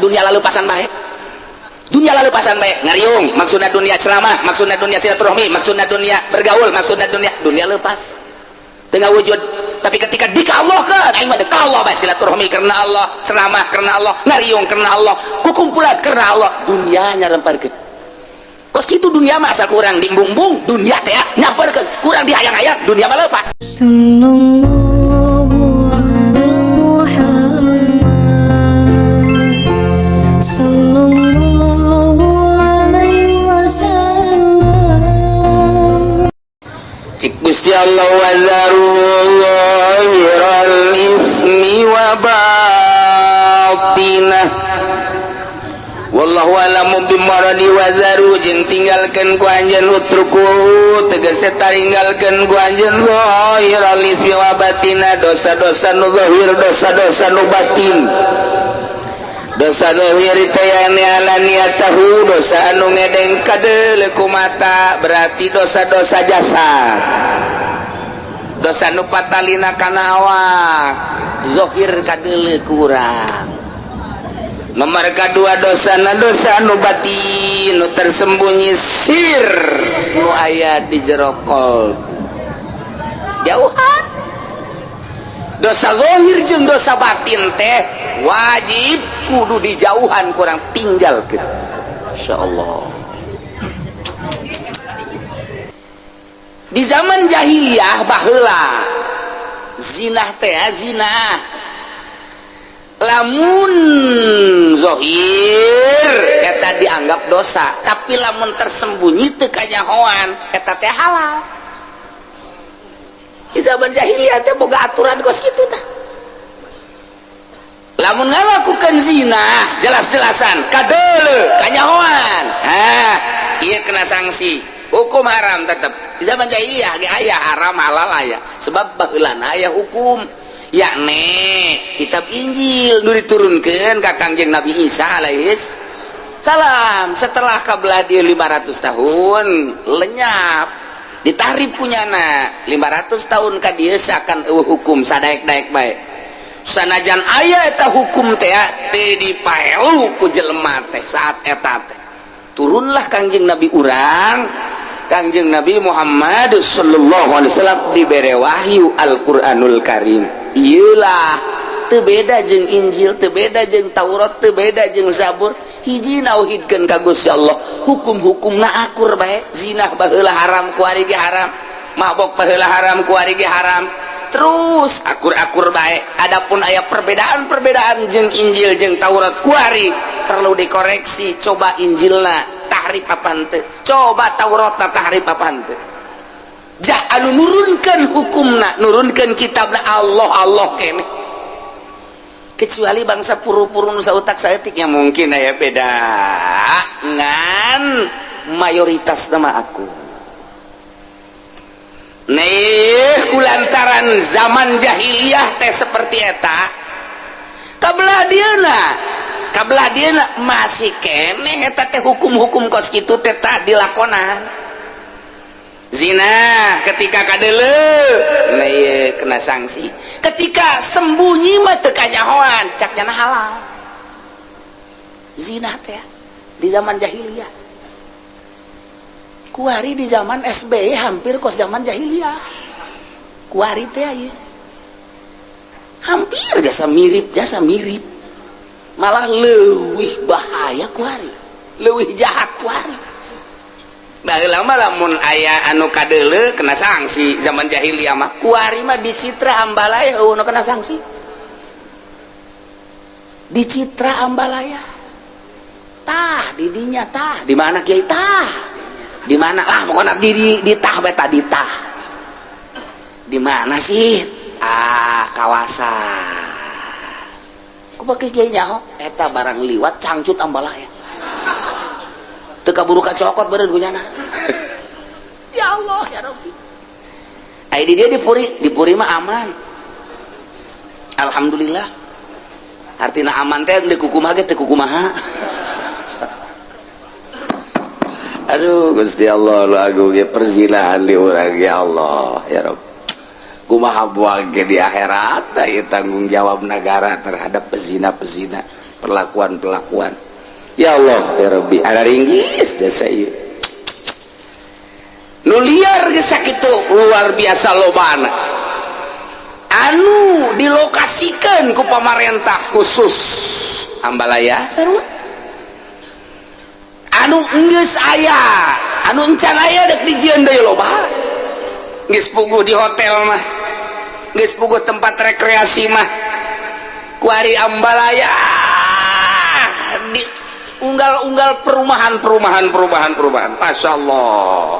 Dunia laleupasan bae, dunia laleupasan bae. Ngariung maksudna dunia, ceramah maksudna dunia, silaturahmi maksudna dunia, bergaul maksudna dunia. Dunia lepas tengah wujud. Tapi ketika di Allah kan, aing mah ka Allah bae. Silaturahmi karena Allah, ceramah karena Allah, ngariung karena Allah, kukumpulan karena Allah, dunianya remparkeun. Kos kitu dunia mah, asal kurang diembung-embung dunia teh nyamperkeun, kurang dihayang-hayang, dunia mah lepas. Sallallahu ala Muhammad, Sallallahu alaihi wasallam. Cik Gusti Allah, وذروا ظاهر الإثم وباطنه والله أعلم بمراده. وذروا jeung tinggalkeun ku anjeun, اتركوا tegese taringgalkeun ku anjeun, ظاهر الإثم وباطنه dosa-dosa nu zahir, dosa-dosa nu batin. Dosa zahir teh yani علانيته, dosa anu ngedeng kadeuleu ku mata, berarti dosa-dosa jasad, dosa nu patalina kana awak, zahir kadeuleu kurang. Nomor kedua, dosa na dosa nu batin, nu tersembunyi, sir nu aya di jero kolbu. Jauhan dosa zahir jeung dosa batin teh wajib kudu dijauhan, kurang tinggal gitu. Insyaallah di zaman jahiliyah baheula, zinah teh zina lamun zohir eta dianggap dosa, tapi lamun tersembunyi teu kanyahoan, eta teh halal. Di zaman jahiliyah teh boga aturan kos kitu tah. Lamun ngalakukan zina jelas-jelasan kadeuleu kanyahoan, ah ieu kena sanksi hukum haram. Tetep di zaman jahiliyah ge aya haram halal aya, sebab baheulana aya hukum, yakni kitab Injil nu diturunkeun ka Kangjeng Nabi Isa alaihis salam. Setelah kabelah dia 500 tahun lenyap, ditahrif punyana. 500 tahun ka dieu seakan euweuh hukum, sadaek-daek bae. Sanajan aya eta hukum teh, teu dipaelu ku jelema teh. Saat eta teh turunlah Kangjeng Nabi urang, Kangjeng Nabi Muhammad sallallahu alaihi wasallam, dibere wahyu Al-Qur'anul Karim. Iyalah, teu beda jeung Injil, teu beda jeung Taurat, teu beda jeung Zabur. Hiji, nauhidkeun ka Gusti Allah. Hukum-hukumna akur bae. Zina baheula haram, kuari ge haram. Mabok baheula haram, kuari ge haram. Terus akur-akur bae. Adapun aya perbedaan-perbedaan jeung Injil jeung Taurat kuari, perlu dikoreksi. Coba Injilna tahrif apa henteu, coba Tauratna tahrif apa henteu. Jah anu nurunkeun hukumna, nurunkeun kitabna, Allah Allah keneh. Kecuali bangsa puru-puru nu sautak saeutik yang mungkin aya beda, ngan mayoritas nama aku nih. Kulantaran zaman jahiliyah teh seperti eta, kabelah dieuna, kabelah dieuna masih keneh eta teh hukum-hukum kos kitu teh tah dilakonan. Zina ketika kadeuleu, nah ieu kena sanksi. Ketika sembunyi mah teu kanyahoan, cak nyana halal zina teh di zaman jahiliyah. Kuari di zaman SBY hampir kos zaman jahiliyah. Kuari teh ieu hampir jasa mirip, jasa mirip, malah leuwih bahaya kuari, leuwih jahat kuari. Baheula mah lamun aya anu kadeuleu kena sanksi zaman jahiliyah mah. Kuari mah di Citra Ambalaya euweuh nu kena sanksi. Di Citra Ambalaya tah di dinya tah di mana, kiai, tah di mana lah pokoknya, di tah beta di tah di mana sih, ah kawasan ku pakai kiai nyaho eta barang liwat cangcut Ambalaya teu kaburu kacokot beureun ku nyana. Ya Allah ya Rabbi. Ai di dia di Puri, di Puri mah aman, alhamdulillah. Artinya aman teh di kukumaha ge teu kukumaha. Aduh Gusti Allah, lu agung ge perzinahan di urang. Ya Allah ya Rabb, kumaha buang ge di akhirat ieu tanggung jawab negara terhadap pezina-pezina. Perlakuan-perlakuan, ya Allah ya Rabbi, ada ringgis jasa ieu nu liar geus sakitu luar biasa lobana anu dilokasikan ku pamarentah khusus Ambalaya sarua anu geus aya, anu encan aya dek dijieun deui loba. Geus puguh di hotel mah, geus puguh tempat rekreasi mah. Kuari Ambalaya di unggal-unggal perumahan, perumahan, perumahan, perumahan. Masya Allah,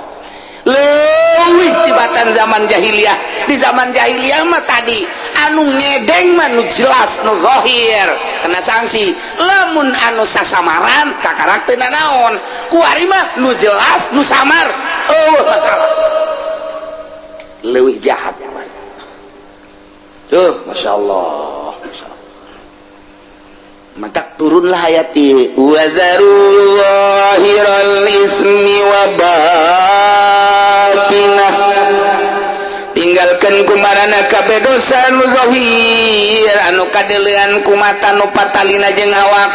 leuwih tibatan zaman jahiliyah. Di zaman jahiliyah mah tadi anu ngedeng mah nu jelas, nu zahir, kena sanksi. Lamun anu sasamaran kakarak teu nanaon. Kuari mah nu jelas, nu samar, oh masalah, leuwih jahat kuari tuh. Masya Allah, Masya Allah. Maka turunlah ayat wa dzaru zahiral ismi wa batinah, tinggalkan kumarana kabeh dosa anu zahir, anu kadeulean ku mata, nu patalina jeung awak,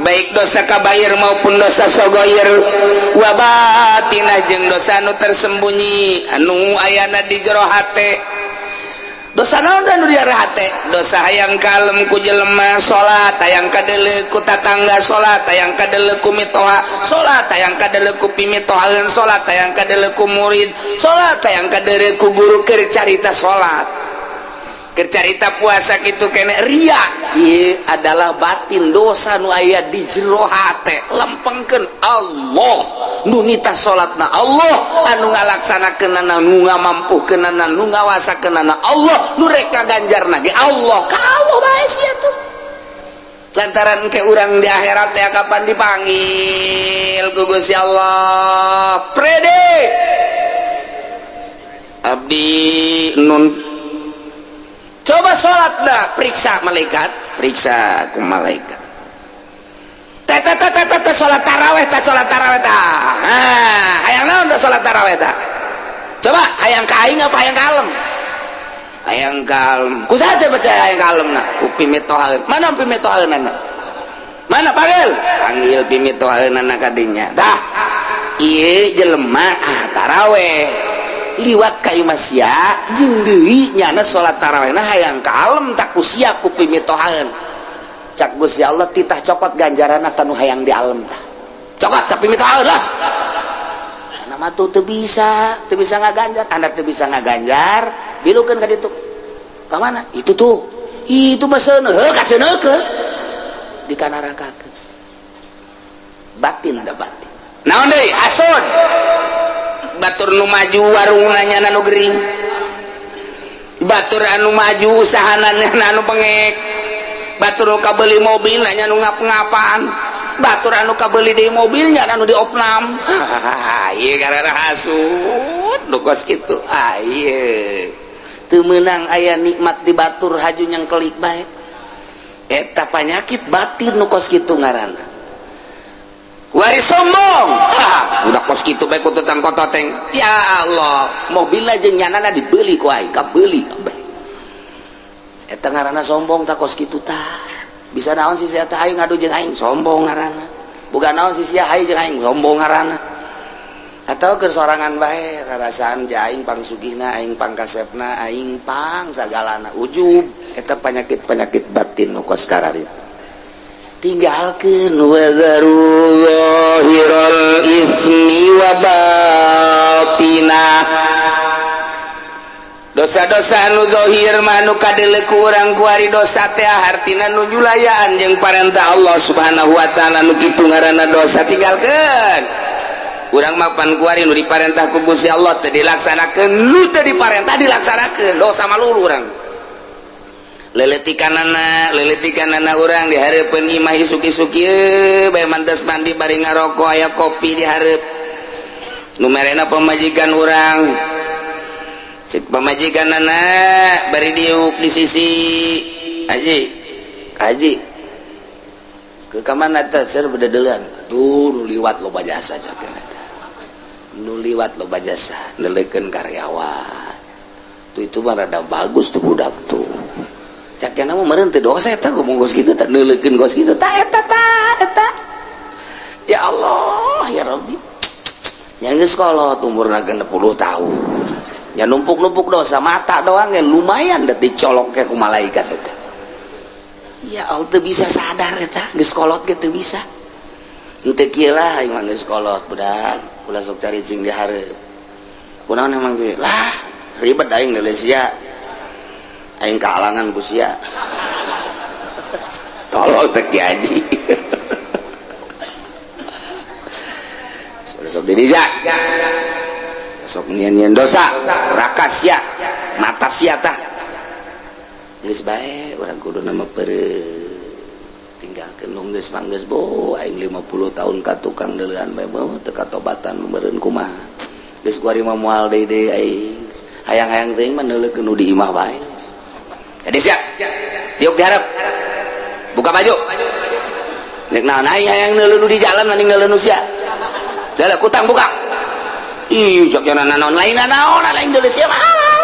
baik dosa kabair maupun dosa sogoir, wa batinah jeung dosa anu tersembunyi, anu ayana di jero hate. Dosa naon anu di hate? Dosa hayang kalem ku jelema salat, hayang kadeuleu ku tatangga salat, hayang kadeuleu ku mitoha salat, hayang kadeuleu ku pimitohaeun salat, hayang kadeuleu ku murid salat, hayang kadeuleu ku guru keur carita salat, keur carita puasa kitu kene ria. Ieu adalah batin, dosa nu aya di jero hate. Lempengkeun Allah nu nitah salatna, Allah anu ngalaksanakeunana, nu ngamampuhkeunana, nu ngawasakeunana, Allah nu rek ngaganjarna ge Allah. Ka Allah bae sia tuh, lantaran ke urang di akhirat ya kapan dipanggil ku Gusti Allah, "Prede abdi nun, coba sholat dah." Periksa malaikat, periksa ku malaikat. Teh teh teh teh teh, sholat taraweh teh, sholat taraweh teh. Ah, hayang naon teh sholat taraweh teh? Coba, hayang ka aing apa hayang kalem? Hayang kalem. Ku saha baca hayang kalem? Nah, ku pimitohaeun. Mana pimitohaeunana? Mana? Panggil, panggil pimitohaeunana kadinya. Tah, ieu jelema ah taraweh liwat ka imah sia jeung deui nyana salat tarawehna hayang kalem tak ku sia, ku pimitohaeun. Cak Gusti Allah, "Titah cokot ganjaran kanu hayang di alam." Tah, cokot ka pimitohaeun lah. Nama tuh teu bisa, teu bisa ngaganjar. Anda teu bisa ngaganjar, bilukeun ka ditu. Ka mana itu tuh? Itu mah seuneuh, heuh, kaseuneuhkeun di kanarakakeun. Batin da batin. Naon deui? Hasud. Batur nu maju warung nanya nu gering, batur anu maju usahana anu bengek, batur nu kabeli mobil nanya nu ngap-ngapan, batur anu kabeli di mobilnya anu diopnam. Ieu karena hasud nu kos kitu. Ah, ieu teu meunang aya nikmat di batur, haju nyang kelik bae. Eta panyakit batin nu kos kitu ngaranna. Wari sombong. Ha, udah kos kitu bae kututang kototeng. Ya Allah, mobil aja nyanana dibeli ku aing, kabeli kabeh. Eta ngaranna sombong tak kos kitu tah. Bisa naon sih sia teh, ayo ngadu jeung aing, sombong ngaranna. Bukan naon sih sia, hayu jeung aing, sombong ngaranna. Atau keur sorangan bae rarasaan ja aing pangsugihna, aing pangkasepna, aing pang sagalana, ujub. Eta penyakit-penyakit batin nu kos kararitu. Tinggalkeun wa dzaru zahiral ismi wa batinah. Dosa-dosa anu zahir mah anu kadeuleu ku urang kuari. Dosa teh hartina nu nyulayaan jeung parentah Allah Subhanahu wa taala, nu kitu ngaranna dosa. Tinggalkeun. Urang mapan kuari nu diparentah ku Gusti Allah teu dilaksanakeun, nu teu diparentah dilaksanakeun, dosa malulu urang. Leletikanana, leletikanana urang di hareupeun imah isuk-isuk ieu bae mantas mandi bari ngarokok, aya kopi di hareup nu merena pamajikan urang. Cek pamajikanana bari diuk di sisi, "Haji, haji, ke kamana teh?" "Ser bededeulan tuh, nu liwat loba jasa." Cek eta, "Nu liwat loba jasa, neleukeun karyawan tuh. Itu mah rada bagus tuh budak tuh." Cak cenah mah meureun teu dosa eta ngomong kos kitu teh neuleukeun kos kitu tah eta tah eta. Ya Allah ya Rabbi. Yang geus kolot umurna 60 tahun. Ya numpuk-numpuk dosa mata doang ya lumayan deh dicolok ke ku malaikat eta. Ya Allah teu bisa sadar eta geus kolot ge teu bisa. Henteu kieu lah aing mah geus kolot budak, ulah sok caricing di hareup. Kunaon emang ge? Lah, ribet aing Malaysia. Aing kahalangan ku sia. Tolol teh Ki Haji. Sok diri ya. Sok nyian-nyian dosa, rakas sia, mata sia tah. Geus bae urang kudu nama peureut. Tinggalkeun nu geus mah geus bo aing 50 tahun ka tukang deuleuan bae beuh teu katobatan meureun kumaha. Geus kuari mah moal deui deui aing. Hayang-hayang teuing mah neuleukeun nu di imah bae. Jadi siap. Diuk diharap. Buka baju. Nek naon aing hayang neuleuh nu di jalan mending neuleuh nu sia. Dalah kutang buka. Ih, sok jana naon lain naon lain deuleuh sia mah halal.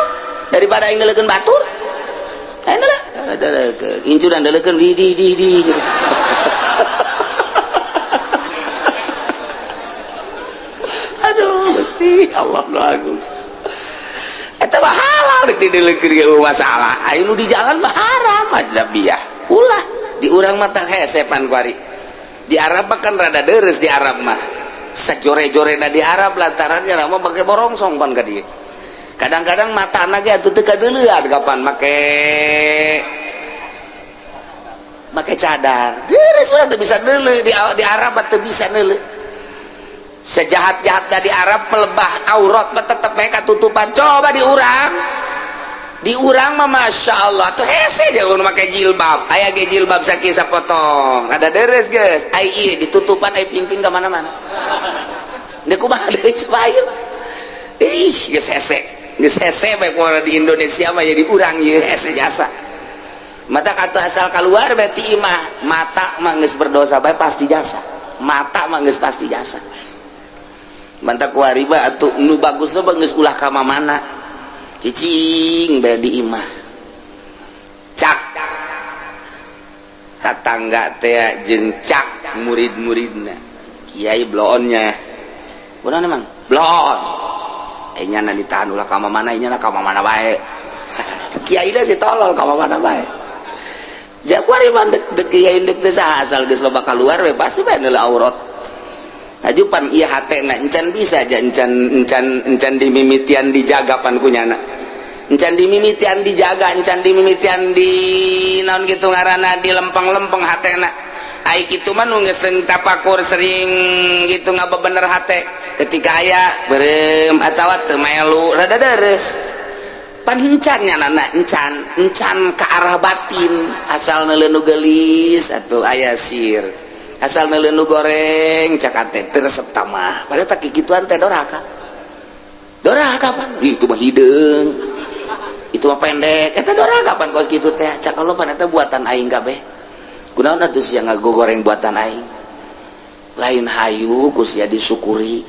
Daripada aing neuleukeun batur. Aing deuleuh, deuleukeun. Incuran deuleukeun di. Aduh, Gusti Allah nu agung. Eta mah halal rek dideuleukeun ge masalah. Aing nu di jalan mah haram ajnabiyah. Ulah di urang mah tah hesepan kuari. Di Arab mah kan rada deres di Arab mah. Sajore-jorena di Arab lantarannya nama pakai borongsong pan ka dieu. Kadang-kadang matana ge atuh teu kadeuleuan kapan make cadar. Deres urang teu bisa deuleu di Arab mah teu bisa deuleu. Sejahat-jahatnya di Arab melebah aurat mah tetep bae katutupan. Coba di urang. Di urang mah Masya Allah tuh hese jangan make jilbab. Aya ge jilbab sakieu sapotong. Rada deres geus. Ai ieu ditutupan ai pingping ka mana-mana. Deuk kumaha deui coba ayo. Ih, geus hese. Geus hese bae kumaha di Indonesia mah jadi urang ieu hese jasa. Mata kata asal keluar berarti imah mata mah geus berdosa bae pasti jasa. Mata mah geus pasti jasa. Mantap kuari mah atuh nu bagus mah geus ulah ka mana. Cicing bae di imah. Cak tatangga teh jeung cak murid-muridna. Kiai bloonnya. Kunaon emang? Bloon. Nyana ditahan ulah ka mana, nyana ka mana bae. Kiai da si tolol ka mana bae. Ja kuari mah dek kiai dek teh saha asal geus loba kaluar we pasti bae neuleuh aurat. Hajupan ieu hatena encan bisa aja encan encan dimimitian dijaga pan kunyana. Encan dimimitian dijaga, encan dimimitian di naon kitu ngaranna di lempeng-lempeng hatena. Ai kitu mah nu geus sering tapakur sering gitu ngabebener hate. Ketika aya beureum atawa teu melu rada deres. Pan encan nyanana encan ke arah batin asal neuleuh nu geulis atuh aya sir. Asal neuleuh nu goreng cak teh teu resep tamah. Padahal tak kikituan teh doraka. Doraka pan. Ih, itu mah hideung. Itu mah pendek. Eta doraka pan kos kitu teh. Cak Allah pan eta buatan aing kabeh. Kunaon atuh sia ngagogoreng buatan aing. Lain hayu ku sia disyukuri.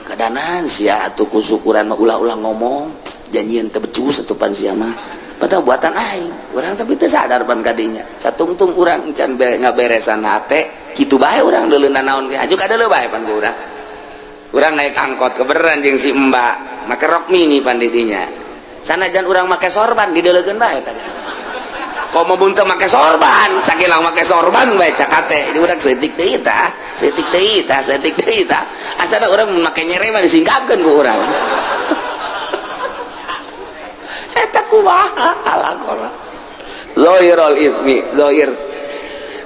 Kadanan sia atuh ku syukuran mah ulah-ulah ngomong. Janjian teu becus atuh pan sia mah. Padahal buatan aing, urang tapi teu sadar pan kadinya. Satungtung urang encan ngaberesan hate, kitu bae urang deuleunan naon ge. Aju kadeuleu bae pan ku urang. Urang naik angkot keberan jeung si Mbak, make rok mini pan di dinya. Sanajan urang make sorban dideuleukeun bae tadi. Komo mun teu make sorban, sakilang make sorban bae cak hate. Di urang seutik deui tah, seutik deui tah, seutik deui tah. Asana urang make nyere mah disingkapkeun ku urang. Eta kumaha alakona. Zahirul ismi, zahir.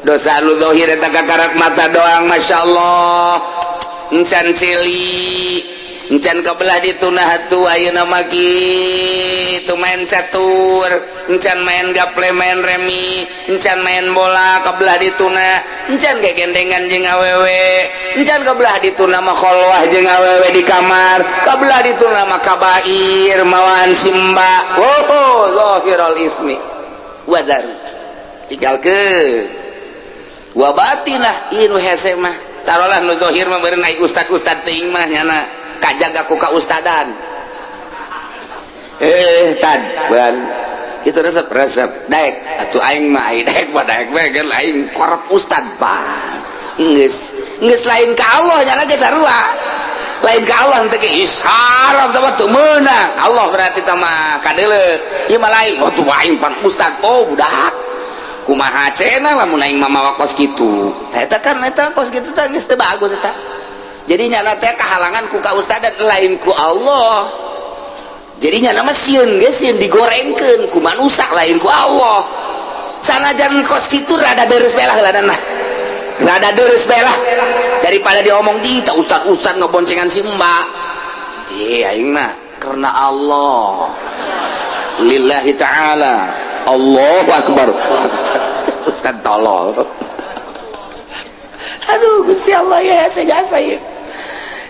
Dosa lu zahir eta kakarak mata doang masyaallah. Encan cili, encan kebelah ditunah atuh ayeuna mah kitu main catur, encan main gaple, main remi, encan main bola kebelah dituna, encan gegendengan jeung awewe, encan kebelah dituna mah kholwah jeung awewe di kamar, kebelah dituna mah kabair mawaan simba. Oh, zahirul ismi. Wadar. Tinggalkeun. Wa batinah ieu nu hese mah. Tarolah nu zahir mah beureun ai ustad-ustad teuing mah nyana kajaga ku kaustadan. Tad bulan Itu resep, resep daek atuh. Aing mah aing daek mah daek we kan, aing korep ustad. Pan geus geus lain ka Allah nya ge, sarua lain ka Allah teh ge. Is haram teh mah teu meunang Allah, berarti teh mah kadeuleu ieu mah lain. Oh, tuh aing pan ustad. Oh, budak kumaha cenah lamun aing mah mawa kos kitu? Tah, eta kan eta kos kitu teh geus teu bagus eta. Jadi nyana teh kahalangan ku ka ustad, lain ku Allah. Jadi nyana mah sieun ge, sieun digorengkeun ku manusia, lain ku Allah. Sanajan kos kitu rada deres belah lah, nah, rada deres belah daripada diomong di tak ustad, ustad ngeboncengan si mbak. Iya, aing mah karena Allah, lillahi ta'ala. Allahu akbar, ustad tolol. Aduh, Gusti Allah ya, jasa ya,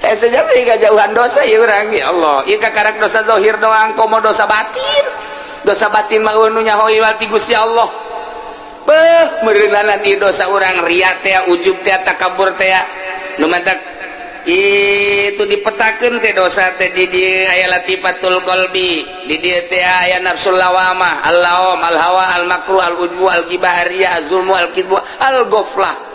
hese jasa ya, jauhan dosa ya urang. Ya Allah, ieu kakarak dosa zahir doang, komo dosa batin. Dosa batin mah nu nyaho ti Gusti Allah. Beuh, meureunanan ieu dosa urang, riya teh, ujub teh, takabur teh. Nu mantak itu dipetakeun teh dosa teh, di dieu aya latifatul qalbi, di dieu teh aya nafsul lawamah, al-laum, al-hawa, al-makruh, al-ujbu, al-ghibah, riya, az-zulmu, al-kidbu, al-ghaflah.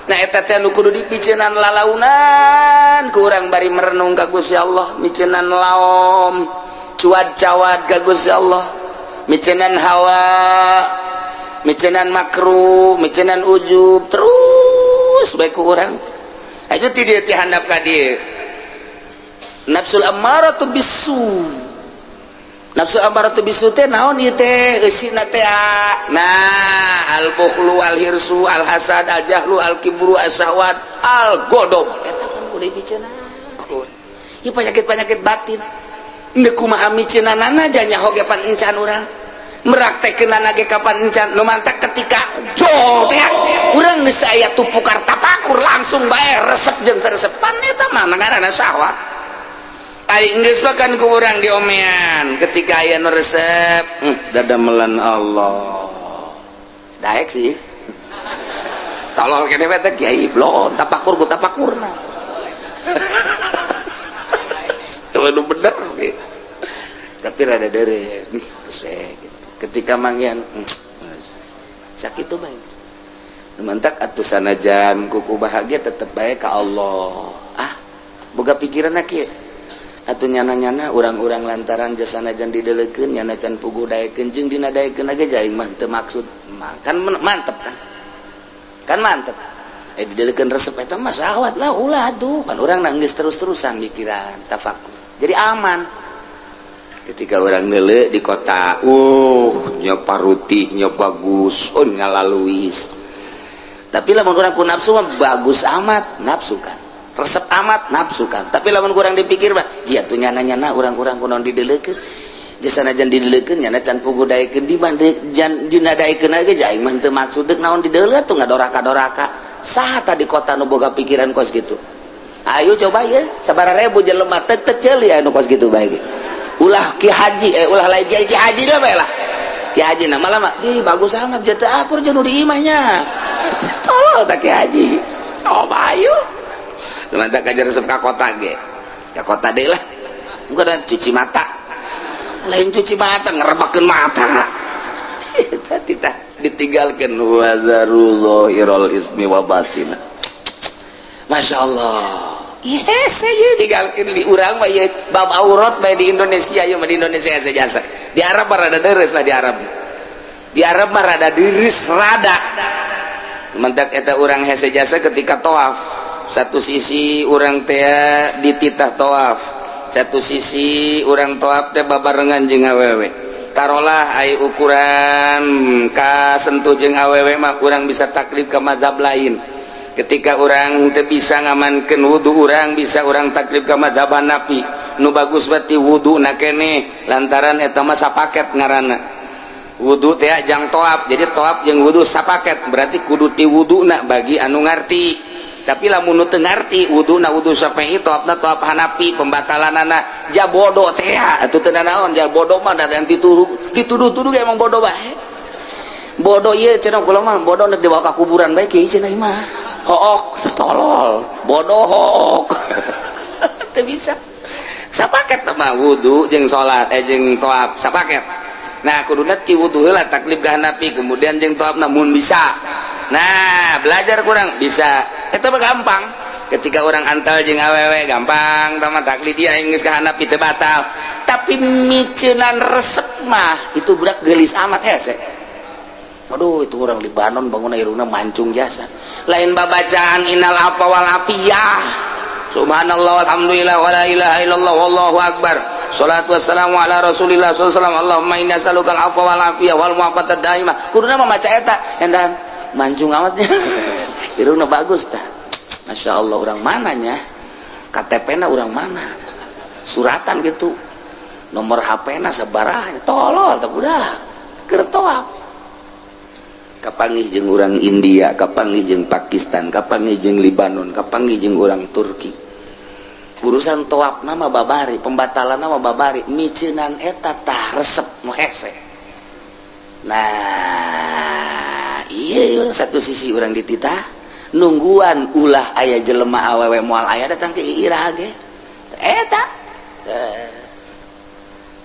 Nah, eta teh nu kudu dipiceunan lalaunan ku urang bari merenung ka Gusti Allah, miceunan laom, cuad-cawad ka Gusti Allah, miceunan hawa, miceunan makruh, miceunan ujub terus bae ku urang. Aja ti dieu, ti handap ka dieu, nafsul ammaratu bisu. Nafsu ammaratu bisu teh naon ieu teh eusina teh? Nah, al bukhlu, al hirsu, al hasad, al jahlu, al kibru, al syahwat, al godob. Eta kan kudu dipiceunan ieu penyakit-penyakit batin. Ndek kumaha miceunanana, nyaho ge pan encan urang meraktekeunana ge kapan encan. Nu mantak ketika jol teh urang geus aya tupukar tapakur, langsung bae resep jeung teu resep. Pan eta mah ngaranna syahwat. Ari geus makan ku urang diomean ketika aya nu resep, dadamelan Allah daek sih, tolol kene teh kiai blon tapakur ku tapakurna. Itu bener gitu. Tapi rada dere gitu. Ketika manggihan sakit tuh bae. Mantak atuh sanajan kuku bahagia tetep bae ka Allah. Ah, boga pikiran kieu atuh, nyana-nyana urang-urang lantaran jasanajan didelekeun, nyana can puguh daekeun jeung dina daekeun ge aing mah teu maksud. Kan mantep kan, kan mantep. Eh, didelekeun resep, eta mah syahwat lah. Ulah atuh, pan urang geus terus-terusan mikiran tafakur, jadi aman. Ketika orang nele di kota, nya parutihnya bagus, oh, ngalaluis. Tapi lamun urang ku nafsu mah bagus amat, nafsu kan resep amat, nafsu kan. Tapi lamun kurang dipikir mah jia tuh nyana-nyana urang-urang kunaon didelekeun? Jasanajan didelekeun, nyana can puguh daekeun, di jan dina daekeun ge aing mah teu maksud, deuk naon dideuleu tuh ngadoraka-doraka? Saha tadi kota nu boga pikiran kos gitu? Ayo coba ya, sabaraha ribu jelema teu teu ceuli anu kos gitu bae ge. Ulah ki haji, eh, ulah lain ki haji lah bae lah. Ki haji nama lama ih bagus amat, jatuh akur jeung nu di imahnya. Tolol tak ki haji? Coba ayo mantap kajar resep ka kota ge, ka kota deh lah. Bukan cuci mata, lain cuci mata, ngerebakeun mata. Eta tita ditinggalkan wazaru zahirul ismi wa batina. Masya Allah. Yes, saya digalkeun di urang mah ieu bab aurat bae di Indonesia ieu mah. Di Indonesia jasa, di Arab mah rada deres lah. Di Arab, di Arab mah rada deres, rada mentak eta urang hese jasa. Ketika toaf, satu sisi urang teh dititah toaf, satu sisi urang toaf teh babarengan jeung awewe. Tarolah ai ukuran kasentuh jeung awewe mah urang bisa taklid ke mazhab lain. Ketika orang teu bisa ngamankeun wudu, urang bisa urang taklid ke mazhab Hanafi, nu bagus berarti wudu na keneh, lantaran eta mah sapaket ngaranna wudu teh jang toaf. Jadi toaf jeung wudu sapaket, berarti kudu ti wuduna bagi anu ngarti. Tapi lamun nu teu ngarti, wuduna wudu Syafi'i, toafna toaf Hanafi, pembatalanana ja bodoh teh atuh teu naon. Ja bodoh mah da yang dituduh dituduh-tuduh emang bodoh bae. Bodoh ieu cenah kula mah, bodoh nek dibawa ka kuburan bae kieu cenah mah. Hook, tolol, bodoh, hook, teu bisa sapaket mah wudu jeung salat, eh, jeung toaf sapaket. Nah, kuduna ti wudu heula, taklif ka hanapi, kemudian jeung tawaf namun bisa. Nah, belajar kurang bisa eta mah gampang. Ketika orang antal jeung awewe gampang tama taklid dia geus ka hanapi teu batal. Tapi miceunan resep mah itu budak geulis amat, hese. Aduh, itu orang Libanon bangun irungna mancung jasa. Lain babacaan innal afwa wal afiyah. Subhanallah, alhamdulillah, wala ilaha illallah, wallahu akbar. Salatu wassalamu ala Rasulillah sallallahu alaihi wasallam. Allahumma inna as'aluka al-afwa wal afiyah wal mu'afata daimah. Kuduna mah maca eta, endan mancung amatnya. Irungna bagus tah. Masya Allah, orang mananya? KTP na orang mana? Suratan gitu. Nomor HP na sabaraha? Tolol tah budak. Keur tawaf. Kapanggih jeung urang India, kapanggih jeung Pakistan, kapanggih jeung Libanon, kapanggih jeung urang Turki. Urusan tawaf nama babari, pembatalan nama babari, miceunan eta tah resep nu hese. Nah, iya, satu sisi orang dititah nungguan ulah aya jelema awewe moal aya datang ke iraha ge. Eta. Eh.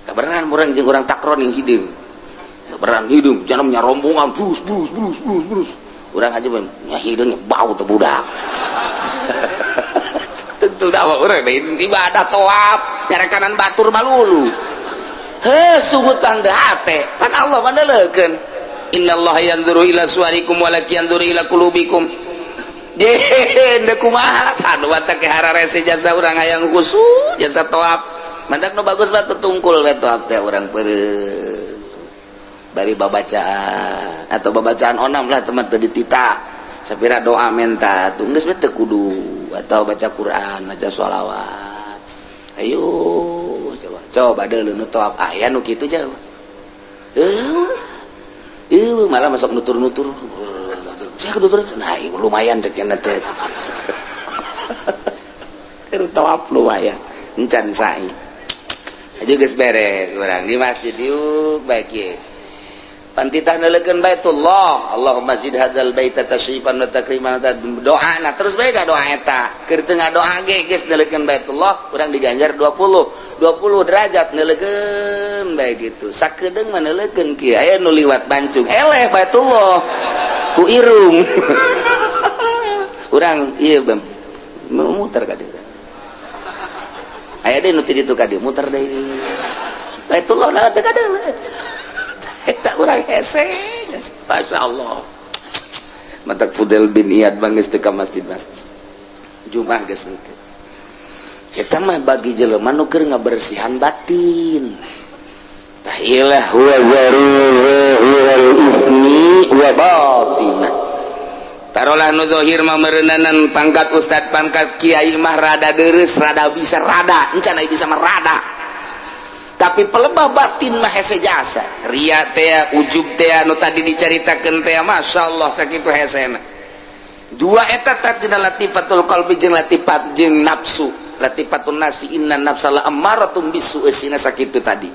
Kabeneran urang jeung urang takron yang hideung. Kabeneran hideung, jangan rombongan brus brus brus brus brus. Urang aja nya hideung bau teh budak. Tentu dah urang lain ibadah tawaf, nyarekanan batur malulu. Heh, sugut tanda hate, pan Allah mandeleukeun. Innallaha yanzuru ila suwarikum walakin yanzuru ila qulubikum. Je, deuk kumaha? Anu batak hararese jasa urang hayang khusyuk jasa tawaf. Mantak nu bagus mah tungkul we tawaf teh urang peureum. Bari babacaan atau babacaan onam lah teman teu ditita. Sapira doa menta tuh geus we teu kudu atau baca Quran, baca sholawat. Ayo coba coba deuleu nu tawaf aya nu kitu jauh. Malah masuk nutur-nutur. Saya nutur, nah lumayan cek teh. Keur tawaf lumayan. Encan sa'i. Aja geus beres urang di masjid yuk baik ye. Pantitah neuleukeun Baitullah, Allahumma zid hadzal baita tasyrifan wa takriman, doa nah terus bae ka doa eta. Keur teu ngadoa ge geus neuleukeun Baitullah, urang diganjar 20 20 derajat neuleukeun bae gitu. Sakedeung mah neuleukeun kieu aya nu liwat bancung eleh Baitullah ku irung. Urang ieu muter ka dieu. Aya deui nu ti ditu ka dieu muter deui. Baitullah na teu kadeuleu. Eta urang hese. Masya Allah. Matak Fudel bin Iyad bangis teu ka masjid-masjid. Jumat geus henteu. Eta mah bagi jelema nu keur ngabersihan batin. Tah ilah huwa zahiral ismi wa batinah. Tarolah nu zahir mah meureunanan pangkat ustad, pangkat kiai mah rada deureuss, rada bisa rada, encan aya bisa mah rada. Tapi pelebah batin mah hese jasa. Ria teh, ujub teh nu tadi dicaritakeun teh, masyaallah sakitu hesena. Dua eta teh tina latifatul qalbi jeung latifat jeung nafsu. Latifatun nafsi, inna nafsa la ammaratum bisu eusina sakitu tadi.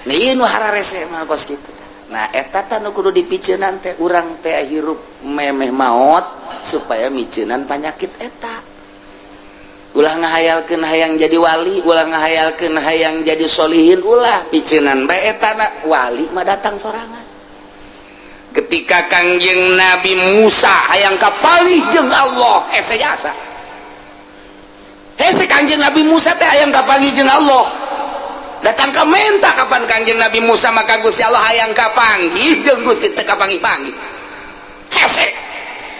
Nah, ieu nu hararese mah kos kitu. Nah, eta teh nu kudu dipiceunan teh urang teh hirup memeh maot supaya miceunan panyakit eta. Ulah ngahayalkeun hayang jadi wali, ulah ngahayalkeun hayang jadi solihin, ulah piceunan bae eta na wali mah datang sorangan. Ketika Kangjeng Nabi Musa hayang kapanggih jeung Allah, hese jasa. Hese Kangjeng Nabi Musa teh hayang kapanggih jeung Allah. Datang ka menta kapan Kangjeng Nabi Musa maka Gusti Allah hayang kapanggih jeung Gusti teu kapanggih-panggih. Hese.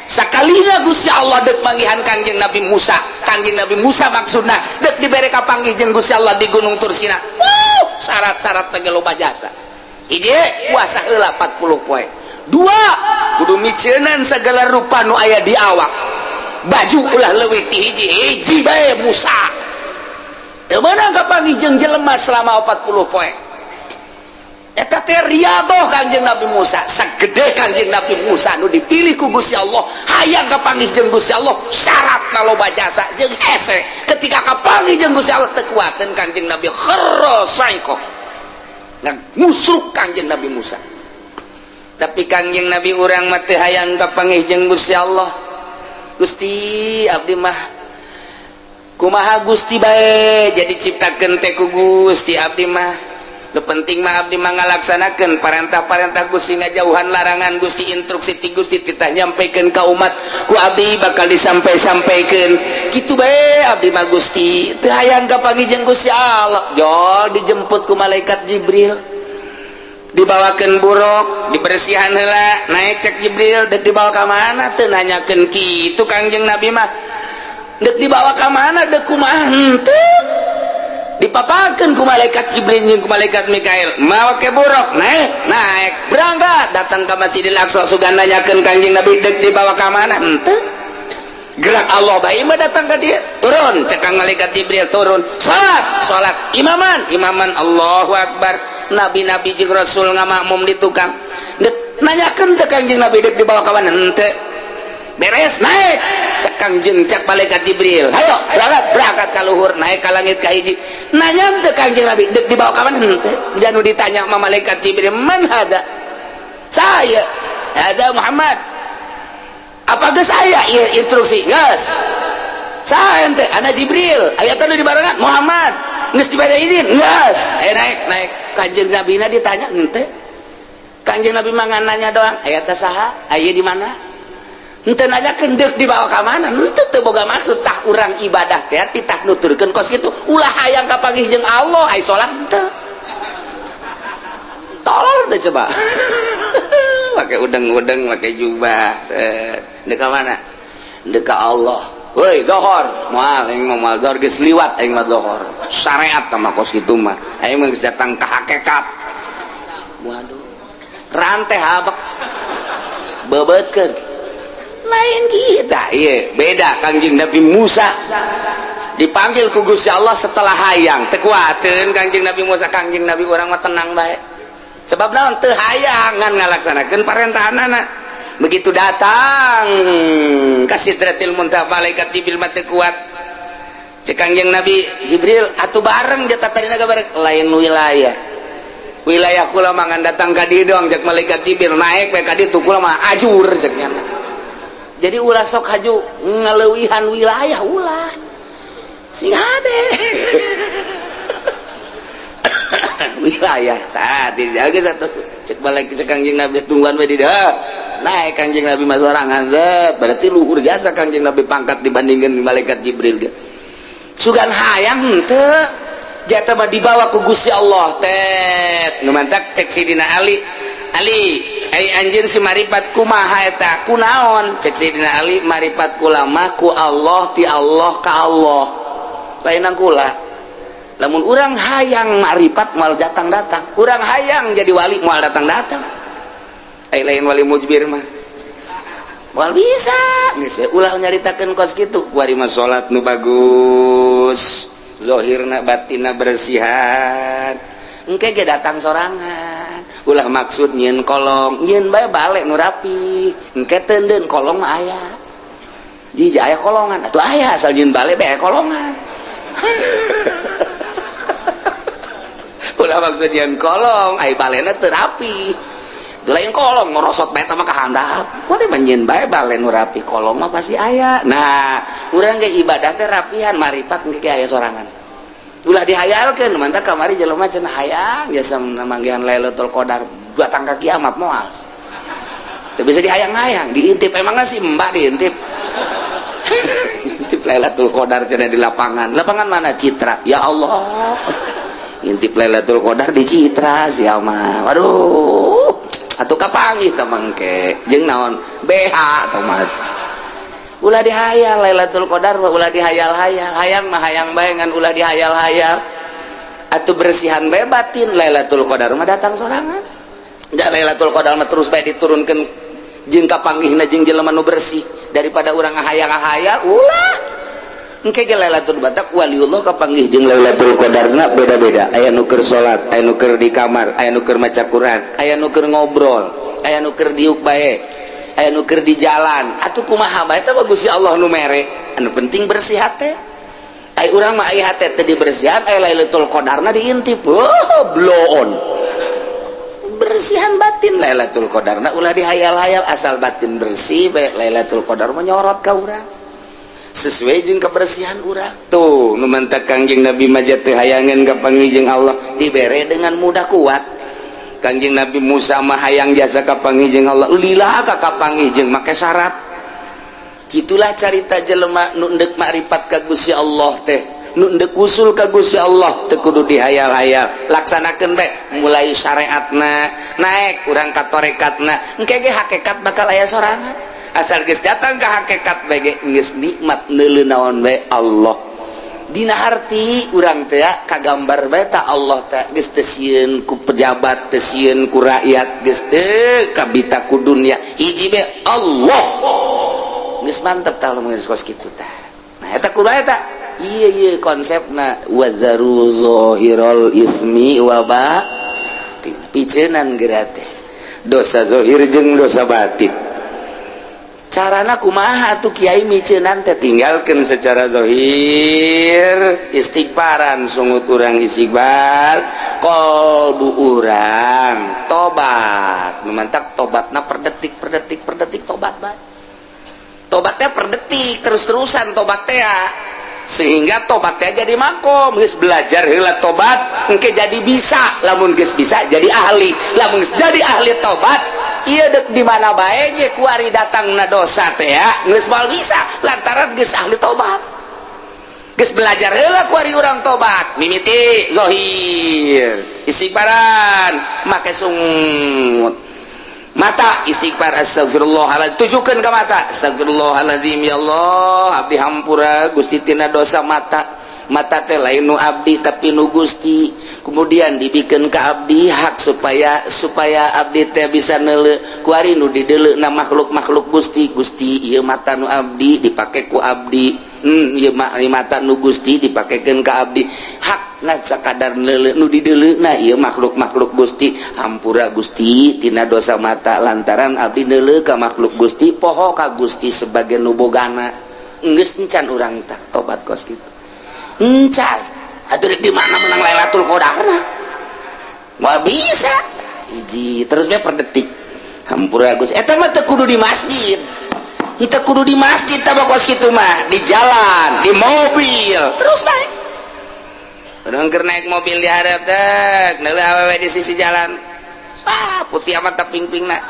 Sakalina Gusti Allah dek manggihan Kangjeng Nabi Musa. Kangjeng Nabi Musa maksudna dek dibere kapanggih jeung Gusti Allah di Gunung Tursina. Wuh, syarat-syarat teh loba jasa. Hiji, puasa heula 40 poe. Dua, kudu miceunan segala rupa nu aya di awak. Baju ulah leuwih ti hiji, hiji bae Musa. Teu meunang kapanggih jeung jelema selama 40 poe. Eta teh riyadhah Kangjeng Nabi Musa. Sagede Kangjeng Nabi Musa nu dipilih ku Gusti Allah, hayang kapanggih jeung Gusti Allah, syaratna loba jasa jeung hese. Ketika kapanggih jeung Gusti Allah teu kuateun Kangjeng Nabi kharra saiqo. Ngusruk Kangjeng Nabi Musa. Tapi Kangjeng Nabi urang mah teu hayang kapanggih jeung Gusti Allah. Gusti abdi mah kumaha Gusti bae jadi ciptakeun teh ku Gusti abdi mah. Nu penting mah abdi mah ngalaksanakeun parentah-parentah Gusti, ngajauhan larangan Gusti, instruksi ti Gusti titah nyampaikan ka umat, ku abdi bakal disampai-sampaikeun. Kitu bae abdi mah Gusti, teu hayang kapanggih jeung Gusti Allah. Jol dijemput ku malaikat Jibril, dibawakeun buruk, dibersihan heula, naik. Cek Jibril, "Dek dibawa ka mana?" Teu nanyakeun kitu Kangjeng Nabi mah. Dek dibawa ka mana, dek kumaha, henteu. Dipapakeun ku malaikat Jibril jeung ku malaikat Mikail, make buruk, naik, naik, berangkat, datang ke Masjidil Aqsa. Sugan nanyakeun Kangjeng Nabi dek dibawa ka mana, henteu. Gerak Allah bae mah datang ka dia. Turun, cek kang malaikat Jibril, turun, salat, salat, imaman, imaman, Allahu Akbar. Nabi-nabi jeung rasul ngamakmum di tukang. Dek nanyakeun teh Kangjeng Nabi dek dibawa ka mana, henteu. Beres, naik, cek Kangjeng, cek malaikat Jibril, "Hayo berangkat." Berangkat ka luhur, naik ka langit ka hiji. Nanya teh Kangjeng Nabi dek dibawa ka mana, henteu. Janu ditanya sama malaikat Jibril, "Man hada?" "Saya ada Muhammad." "Apa geus aya ieu instruksi?" "Geus." "Saya ente ana Jibril, aya teh di barengan Muhammad, geus dibaca izin?" "Geus." Aya naik, naik. Kanjeng Nabi na ditanya henteu. Kanjeng Nabi mah nanya doang, "Aya teh saha? Aya di mana?" Henteu nanyakeun deuk dibawa ka mana, henteu, teu boga maksud. Tah, urang ibadah teh titah nuturkeun kos kitu, ulah hayang kapanggih jeung Allah ai salat henteu. Tolol teh coba. Pakai udeng-udeng, pakai jubah, set. Dek ka mana? Dek ka Allah. Woi, dohor moal aing mah, moal dohor, geus liwat aing mah dohor. Syariat mah kos kitu mah, aing mah geus datang ka hakikat. Waduh, rantai habak bebeutkeun lain kita. Iya, beda. Kangjeng Nabi Musa dipanggil ku Gusti Allah setelah hayang, teu kuateun Kangjeng Nabi Musa. Kangjeng Nabi urang mah tenang bae, sebab naon? Teu hayang, ngan ngalaksanakeun parentahanana. Begitu datang ka Sidratil Muntaha, malaikat Jibril mah teu kuat. Cek Kangjeng Nabi Jibril, "Atuh bareng jatah tadi bareng." "Lain wilayah, wilayah kula mah ngan datang ka dieu doang," cek malaikat Jibril, "naik we ka ditu, kula mah ajur," cek nyana. Jadi ulah sok haju ngaleuwihan wilayah, ulah sing hade wilayah tadi dijaga satu. Cek balik, cek Kangjeng Nabi, "Tungguan we di dieu." Naik Kangjeng Nabi mah sorangan, zet. Berarti luhur jasa Kangjeng Nabi pangkat dibandingkan malaikat Jibril ge. Sugan hayang henteu, jatah mah dibawa ku Gusti Allah tet. Nu mantak cek Sidina Ali, "Ali, ai anjeun si maripat kumaha eta, kunaon?" Cek Sidina Ali, "Maripat kula mah ku Allah, ti Allah ka Allah, lainan kula. Lamun urang hayang maripat moal datang-datang, urang hayang jadi wali moal datang-datang. Ai lain wali mujbir mah moal bisa geus we, ulah nyaritakeun kos kitu. Kuari mah salat nu bagus, zahirna batinna bersihan, engke ge datang sorangan. Ulah maksud nyieun kolong, nyieun bae balik nu rapi, engke teundeun kolong mah aya jija, aya kolongan atuh aya, asal nyieun balik bae kolongan. Ulah maksud nyieun kolong ai balena teu rapi, itu lain kolong, ngorosot bae mah ka handap. Kuari mah nyieun bae bale nu rapi, kolong mah pasti aya. Nah, urang ge ibadah teh rapihan, maripat engke ge aya sorangan, ulah dihayalkeun. Mantap kamari jelema cenah hayang jasa manggihan Lailatul Qadar datang ka kiamat, moal teu bisa dihayang-hayang, diintip. Emangnya sih mbak diintip intip Lailatul Qadar cenah di lapangan. Lapangan mana? Citra. Ya Allah, intip Lailatul Qadar di Citra siapa? Waduh, atuh kapanggih teh mangke jeung naon BH atau mah. Ulah dihayal Lailatul Qadar mah, ulah dihayal-hayal. Hayang mah hayang bae, ngan ulah dihayal-hayal atuh. Bersihan bae batin, Lailatul Qadar mah datang sorangan. Ja Lailatul Qadar mah terus bae diturunkeun jeung kapanggihna jeung jelema nu bersih, daripada urang ngahayang-ngahayal, ulah. Engke ge Lailatul Batak waliullah kapanggih jeung Lailatul Qadarna beda-beda. Aya nu keur salat, aya nu keur di kamar, aya nu keur maca Quran, aya nu keur ngobrol, aya nu keur diuk bae, aya nu keur di jalan. Atuh kumaha bae teh bagus, ya Allah nu mere. Anu penting bersih hate. Ai urang mah ai hate teh dibersihan, ai Lailatul Qadarna diintip, oh, bloon. Bersihan batin, Lailatul Qadarna ulah dihayal-hayal, asal batin bersih bae Lailatul Qadar menyorot ka urang. Sesuai jeung kebersihan urang. Tuh, nu mantak Kangjeng Nabi mah teu hayangeun kapanggih jeung Allah, dibere dengan mudah kuat. Kangjeng Nabi Musa mah hayang jasa kapanggih jeung Allah, lila ka kapanggih jeung make syarat. Gitulah carita jelema nu endek makrifat ka Gusti Allah teh, nu endek usul ka Gusti Allah, teu kudu dihayal-hayal, laksanakeun bae. Mulai syariatna naik urang ka torekatna, engke ge hakikat bakal aya sorangan. Asal geus datang ka hakikat bae ge geus nikmat, neuleu naon bae Allah. Dina harti urang teh kagambar bae ta Allah teh, geus teu sieun ku pejabat, teu sieun ku rakyat, geus teu kabita ku dunya, hiji bae Allah. Geus mantep tah lamun geus kos kitu tah. Nah, eta kudu eta ieu ieu konsepna wadzaru zahirul ismi wa batin, piceunan geura teh dosa zahir jeung dosa batin. Carana kumaha tuh, Kiai, miceunan teh? Tinggalkan secara zahir, istighfaran, sungut urang istighfar, kolbu urang tobat. Mantak tobatna per detik, per detik, per detik, tobat bae. Tobatnya per detik, terus-terusan tobat teh, sehingga tobatnya jadi makom. Geus belajar heula tobat, engke jadi bisa. Lamun geus bisa, jadi ahli. Lamun geus jadi ahli tobat, ieu dek di mana bae ge kuari datangna dosa teh ya geus moal bisa, lantaran geus ahli tobat. Geus belajar heula kuari urang tobat, mimiti zahir, istighfaran make sungut mata, istighfar, astagfirullahaladzim, tujukan ke mata, astagfirullahaladzim, ya Allah, abdi hampura Gusti tina dosa mata. Mata teh lain nu abdi, tapi nu Gusti, kemudian dibikin ke abdi hak supaya supaya abdi teh bisa neuleu. Kuari nu dideuleu na makhluk-makhluk Gusti. Gusti, ieu mata nu abdi dipake ku abdi. Ieu mata nu Gusti dipakekeun ka abdi, hak ngan sakadar neuleu, nu dideuleu na ieu makhluk-makhluk Gusti. Hampura Gusti tina dosa mata, lantaran abdi neuleu ka makhluk Gusti, poho ka Gusti sebagai nu bogana. Geus encan urang tah tobat kos kitu? Encan atuh. Di mana menang Lailatul Qadarna? Moal bisa. Hiji terusnya per detik, hampura Gusti. Eta mah teu kudu di masjid, teu kudu di masjid tah kos kitu mah, di jalan, di mobil, terus bae. Urang keur naik mobil, di hareup dek neuleuh awewe di sisi jalan, ah, putih amat tak ping-pingna.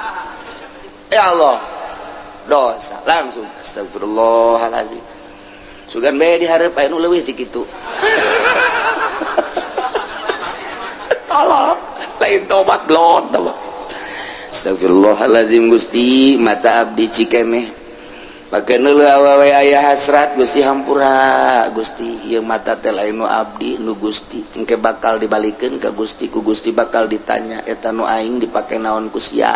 Ya Allah, dosa langsung, astagfirullahalazim. Sugan bae di hareup aya nu leuwih ti kitu. Tolol, lain tobat, blon. Astagfirullahalazim, Gusti, mata abdi cikeneh pake neuleuh awewe aya hasrat. Gusti, hampura Gusti, ieu mata teh lain nu abdi, nu Gusti. Engke bakal dibalikeun ka Gusti, ku Gusti bakal ditanya, eta nu aing dipake naon ku sia?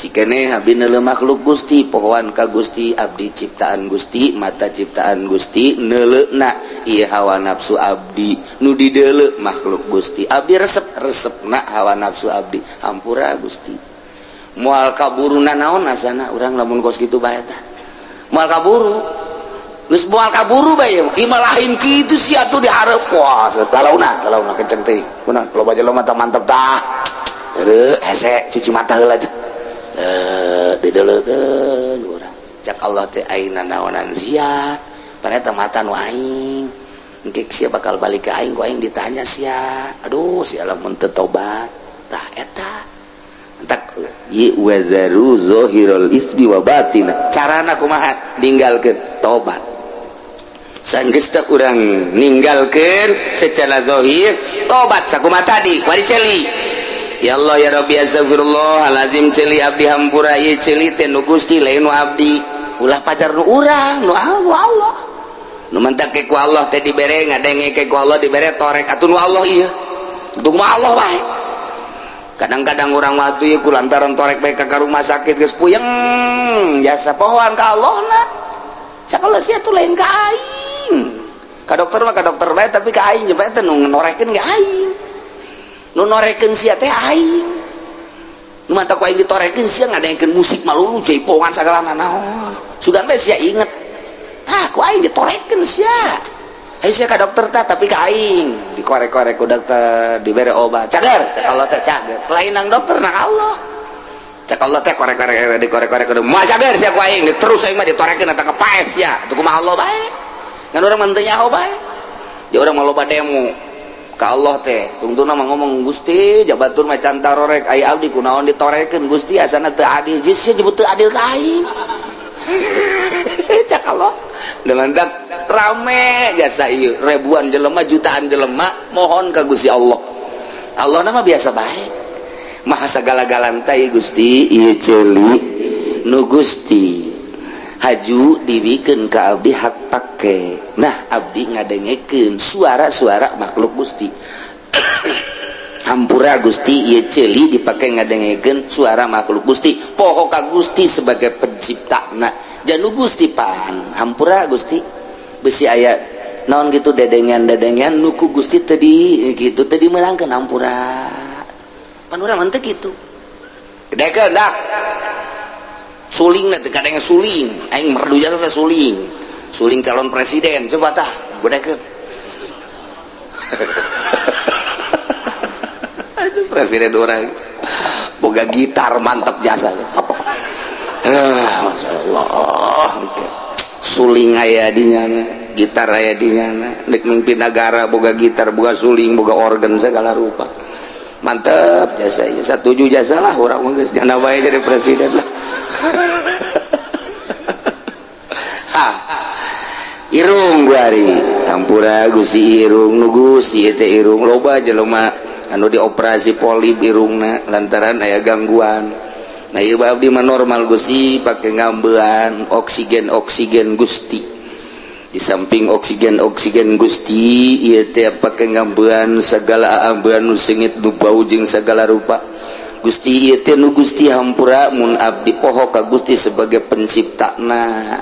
Cikeneh abdi neuleuh makhluk Gusti, pohoan ka Gusti, abdi ciptaan Gusti, mata ciptaan Gusti, neuleuhna ieu hawa nafsu abdi, nu dideuleu makhluk Gusti, abdi resep resepna hawa nafsu abdi. Hampura Gusti. Moal kaburu naon asana urang lamun kos kitu bae tah? Moal kaburu, geus moal kaburu bae. Ieu mah lain kitu sia tuh di hareup. Wah, kalauna kalauna kenceng teh kunaon, loba jelema mata mantep tah. Heureut hese, cuci mata heula teh, dideuleukeun urang. Cak Allah teh, aina naonan sia? Paneta mata nu aing, engke sia bakal balik ke aing, ku aing ditanya sia. Aduh, sia lamun teu tobat tah. Eta entak wazaru zahirul ismi wa batina. Carana kumaha ninggalkeun? Tobat. Sanggeus teh urang ninggalkeun secara zahir, tobat sakumaha tadi wari ceuli, ya Allah, ya Rabbi, astagfirullahalazim, ceuli abdi hampura, ieu ceuli teh nu Gusti, lain nu abdi. Ulah pacar nu urang, nu Allah. Nu mantak ku Allah teh dibere ngadenge, ku Allah dibere torek atuh nu Allah ieu, untuk mah Allah bae. Kadang-kadang orang waktu ieu ku lantaran torek bae ka rumah sakit, geus puyeng jasa, pohoan ka Allah na. Cak Allah, sia tuh lain ka aing, ka dokter mah ka dokter bae, tapi ka aing bae teh nu norekeun ge aing, nu norekeun sia teh aing. Nu mata ku aing ditorekeun, sia ngadengkeun musik malulu, jaipongan sagala naon. Sugan bae sia inget tah, ku aing ditorekeun sia. Ayo sia ka dokter tah, tapi ka aing dikorek-korek ku dokter, dibere obat, cager. Cak Allah teh, cager. Lain nang dokter, nang Allah. Cek Allah teh korek-korek dikorek-korek kudu moal cager sia ku aing terus aing mah ditorekeun eta kepaeh sia. Atuh kumaha Allah bae. Ngan urang mah teu nyaho bae. Jadi urang mah loba demo ka Allah teh. Tungtungna mah ngomong Gusti jabatur mah can tarorek aya abdi kunaon ditorekeun Gusti asana teu adil. Geus sia jebut teu adil ka aing. Cek Allah. Dengan tak rame jasa ieu ribuan jelema jutaan jelema mohon ka Gusti Allah. Allah nama biasa bae. Maha sagala-galana Gusti ieu ceuli nu Gusti haju dibikeun ka abdi hak pake. Nah abdi ngadengekeun suara-suara makhluk Gusti. Hampura Gusti ieu ceuli dipake ngadengekeun suara makhluk Gusti. Poho ka Gusti sebagai penciptana. Janu Gusti pan hampura Gusti besi aya naon gitu dedengan-dedengan nu ku Gusti tadi gitu tadi meulangkeun hampura. Pan urang mah teu kitu. Gedekeun dak. Suling teh kadang suling, aing merdu jasa suling. Suling calon presiden coba tah gedekeun. Aduh presiden urang boga gitar mantep jasa. Masya Allah. Suling aya di nyana, gitar aya di nyana, nek mimpin negara boga gitar, boga suling, boga organ segala rupa. Mantep jasa ieu. Satuju jasa lah urang mah geus nyana bae jadi presiden lah. Ha. Irung guari, hampura Gusti irung nu Gusti teh irung loba jelema anu dioperasi polip irungna lantaran aya gangguan. Nah ieu abdi mah normal Gusti pake ngambean oksigen oksigen Gusti. Di samping oksigen oksigen Gusti ieu teh pake ngambean segala ambean nu seungit nu bau jeung segala rupa. Gusti ieu teh nu Gusti hampura mun abdi poho ka Gusti sebagai penciptana.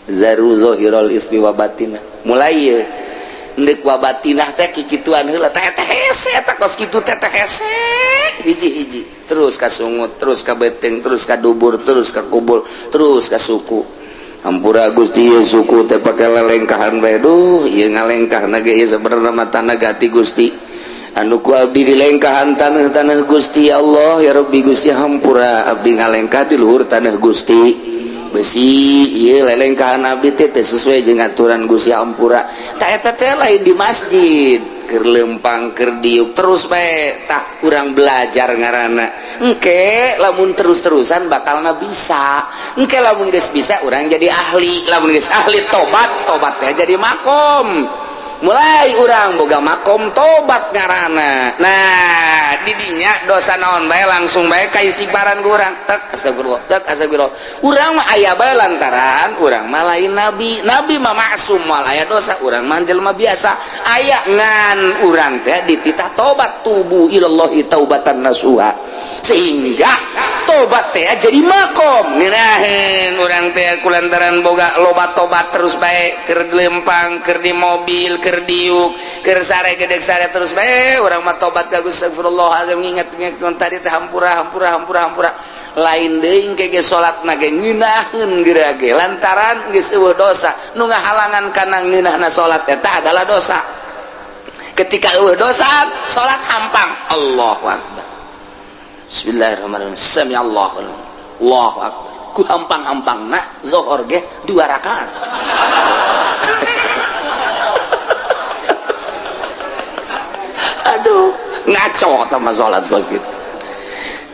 Zaru zahiral ismi wa batinah. Mulai ieu ndek wa batinah teh kikituan heula teh teh hese eta kos kitu teh teh hese hiji-hiji terus ka sungut terus ka beuteung terus ka dubur terus ka kubul terus ka suku. Hampura Gusti ieu suku teh pake lelengkahan bae duh ieu ngalengkahna ge ieu sabenerna mah tanah gati Gusti anu ku abdi dilengkahan tanah-tanah Gusti ya Allah ya Rabbi Gusti hampura abdi ngalengkah di luhur tanah Gusti besi ieu lelengkahan abdi teh teu sesuai jeung aturan Gusti hampura tah eta teh lain di masjid keur lempang keur diuk terus bae tah urang belajar ngaranna engke lamun terus-terusan bakalna bisa engke lamun geus bisa urang jadi ahli lamun geus ahli tobat tobatnya jadi makom mulai urang boga makom tobat ngaranna. Nah didinya dosa naon bae langsung bae ka istighfaran ku urang tek astagfirullah tek astagfirullah urang mah aya bae lantaran urang mah lain nabi nabi mah maksum moal aya dosa urang mah jelema biasa aya ngan urang teh dititah tobat tubu ilallahi taubatan nasuha sehingga tobat teh jadi makom ngeunaheun urang teh kulantaran boga loba tobat terus bae keur lempang keur di mobil keur diuk keur sare gedeg sare terus bae urang mah tobat ka Gusti astagfirullahalazim nginget-nginget tadi teh hampura hampura hampura hampura lain deui engke ge salatna ge ngeunaheun geura ge lantaran geus eueuh dosa nu ngahalangan kana ngeunahna salat eta adalah dosa ketika eueuh dosa salat hampang Allahu akbar Bismillahirrahmanirrahim sami Allahu Allahu akbar ku hampang-hampangna zuhur ge 2 rakaat. Aduh ngaco sama salat bos gitu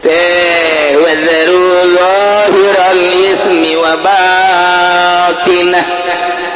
teh wazaru zahiral ismi wa batinah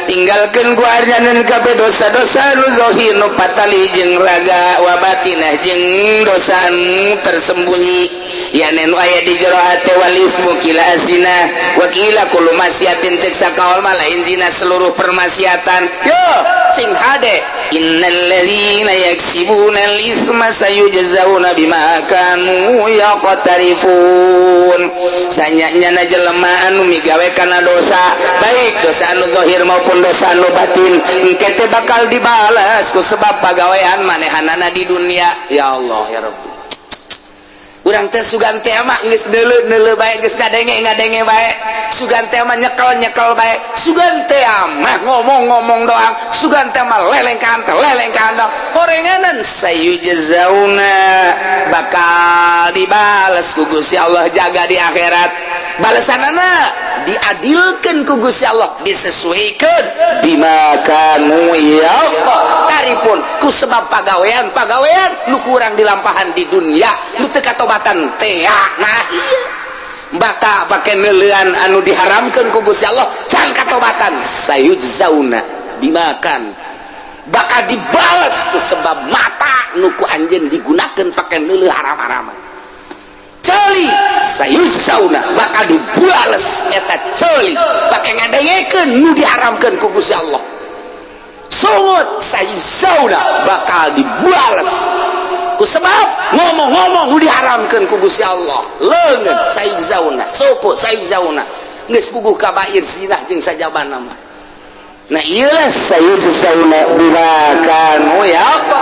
tinggalkeun ku arjanan kabeh dosa-dosa nu zahir nu patali jeung raga wa batinah jeung dosa nu tersembunyi yane nu aya di jero hate wal ismu kila azina wa kila kullu maksiatin cek sakaol mah lain zina seluruh permaksiatan yo sing hade innal ladzina yaksibuna al isma sayujzauna bima kanu yaqtarifun sanyanya jelema anu migawe kana dosa baik dosa anu zahir maupun dosa anu batin engke teh bakal dibalas ku sebab pagawean manehanana di dunia. Ya Allah ya Rabbi Urang teh sugan teh mah geus neuleu-neuleu bae, geus ngadenge-ngadenge bae, sugan teh mah nyekel-nyekel bae, sugan teh mah ngomong-ngomong doang, sugan teh mah lelengkahan teh lelengkahan doang. Horenganan sayujzauna, bakal dibales ku Gusti Allah jaga di akhirat. Balesanana diadilkeun ku Gusti Allah, disesuaikan bima kanu ya tarifun, ku sebab pagawean pagawean nu kurang dilampahan di dunia nu teu katobatan teh. Nah iya, bata pake neuleuan anu diharamkeun ku Gusti Allah can katobatan, sayujzauna bimakan, bakal dibales ku sebab mata nu ku anjeun digunakeun pake neuleuh haram-haraman. Ceuli sayujzauna, bakal dibales eta ceuli pake ngadengekeun nu diharamkeun ku Gusti Allah. Sungut sayujzauna, bakal dibales ku sebab ngomong-ngomong nu diharamkeun ku Gusti Allah. Leungeun sayujzauna, suku sayujzauna, geus puguh kabair zinah jeung sajabana mah. Nah iyalah, sayujzauna bima kanu ya apa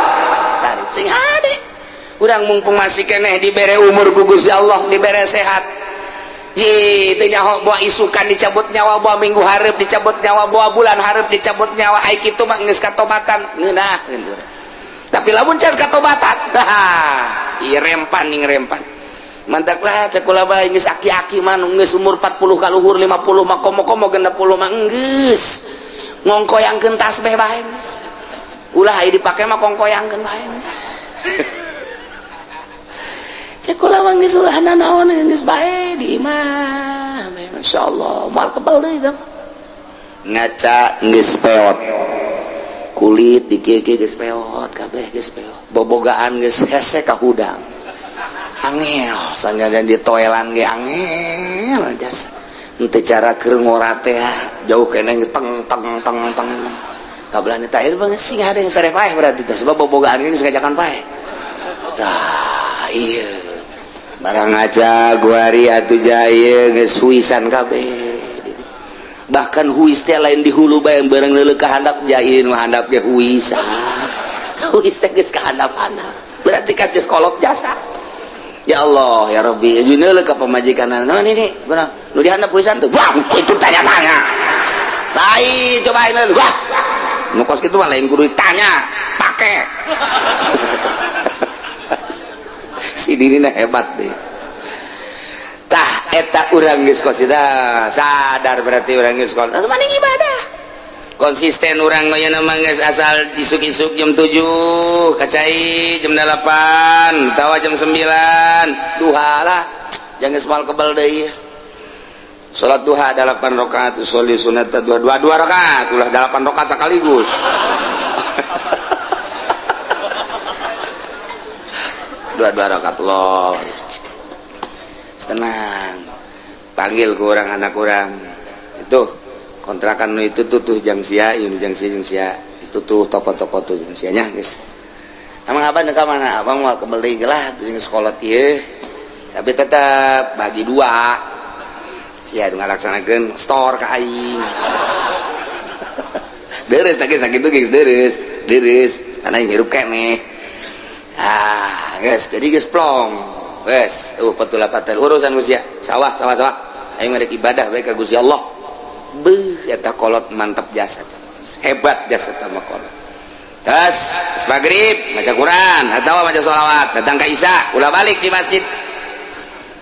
tarif. Sing hade urang, mumpung masih keneh dibere umur ku Gusti Allah, dibere sehat. Ji teu nyaho boa isukan dicabut nyawa, boa minggu hareup dicabut nyawa, boa bulan hareup dicabut nyawa. Ai kitu mah geus katobatan ngeunaheun urang. Tapi lamun can katobatan, ieu rempan ning rempan. Mantaklah cek kula bae, geus aki-aki mah nu geus umur 40 kaluhur, 50 mah, komo-komo 60 mah, geus ngongkoyangkeun tasbih bae geus. Ulah aya dipake mah, kongkoyangkeun bae geus. Cek kula mah geus ulah nanaon, geus bae di imah. Masyaallah, moal kebal deui tah. Ngaca geus peot, kulit di kieu geus peot kabeh, geus peot, bobogaan geus hese ka hudang, angel sanajan di toelan ge angel jasa. Henteu cara keur ngora teh jauh keneh, teng teng teng teng kabelah tah. Itu bang sing ada yang sare paeh berarti tah, sebab bobogaan ini sengajakan paeh tah. Iya, barang ngaca guari atuh jaya geus huisan kabeh. Bahkan huis teh lain di hulu bae, bareng leuleuh ka handap jaya, nu handap ge huisan. Huis teh geus ka handap-handap, berarti kan geus kolot jasa. Ya Allah ya Rabbi, jeung neuleuh ka pamajikan, naon ini guna nu di handap huisan tuh. Wah, itu tanya-tanya lain, cobain leuleuh. Wah, nu kos kitu mah lain kudu ditanya, pake si dirina hebat deh. Tah eta urang geus kos sadar, berarti urang geus kos maning ibadah konsisten. Urang nya mah geus asal isuk-isuk jam 7 kacai, jam 8 tawa, jam 9 duha lah, jangan geus moal kebal deui. Salat duha 8 rakaat, usolli sunat dua dua dua rakaat, ulah 8 rakaat sekaligus, dua dua rakaat loh. Tenang, panggil ke orang anak orang itu kontrakan itu tuh, tuh jang sia ini, jang sia, jang sia itu tuh, toko-toko tuh jang sianya guys. Emang abang ke mana? Abang mau kembali lah tuh sekolah ieu, tapi tetap bagi dua sia ngalaksanakeun store ka aing. Deres lagi sakit tuh guys, deres deres karena aing hirup keneh. Ah guys, jadi guys plong guys, petula patel urusan usia sawah sawah sawah, aing merek ibadah baik ka Gusti Allah. Beuh, eta kolot mantap jasa, hebat jasa sama kolot. Terus maghrib maca Quran atau maca sholawat, datang ka Isya ulah balik di masjid.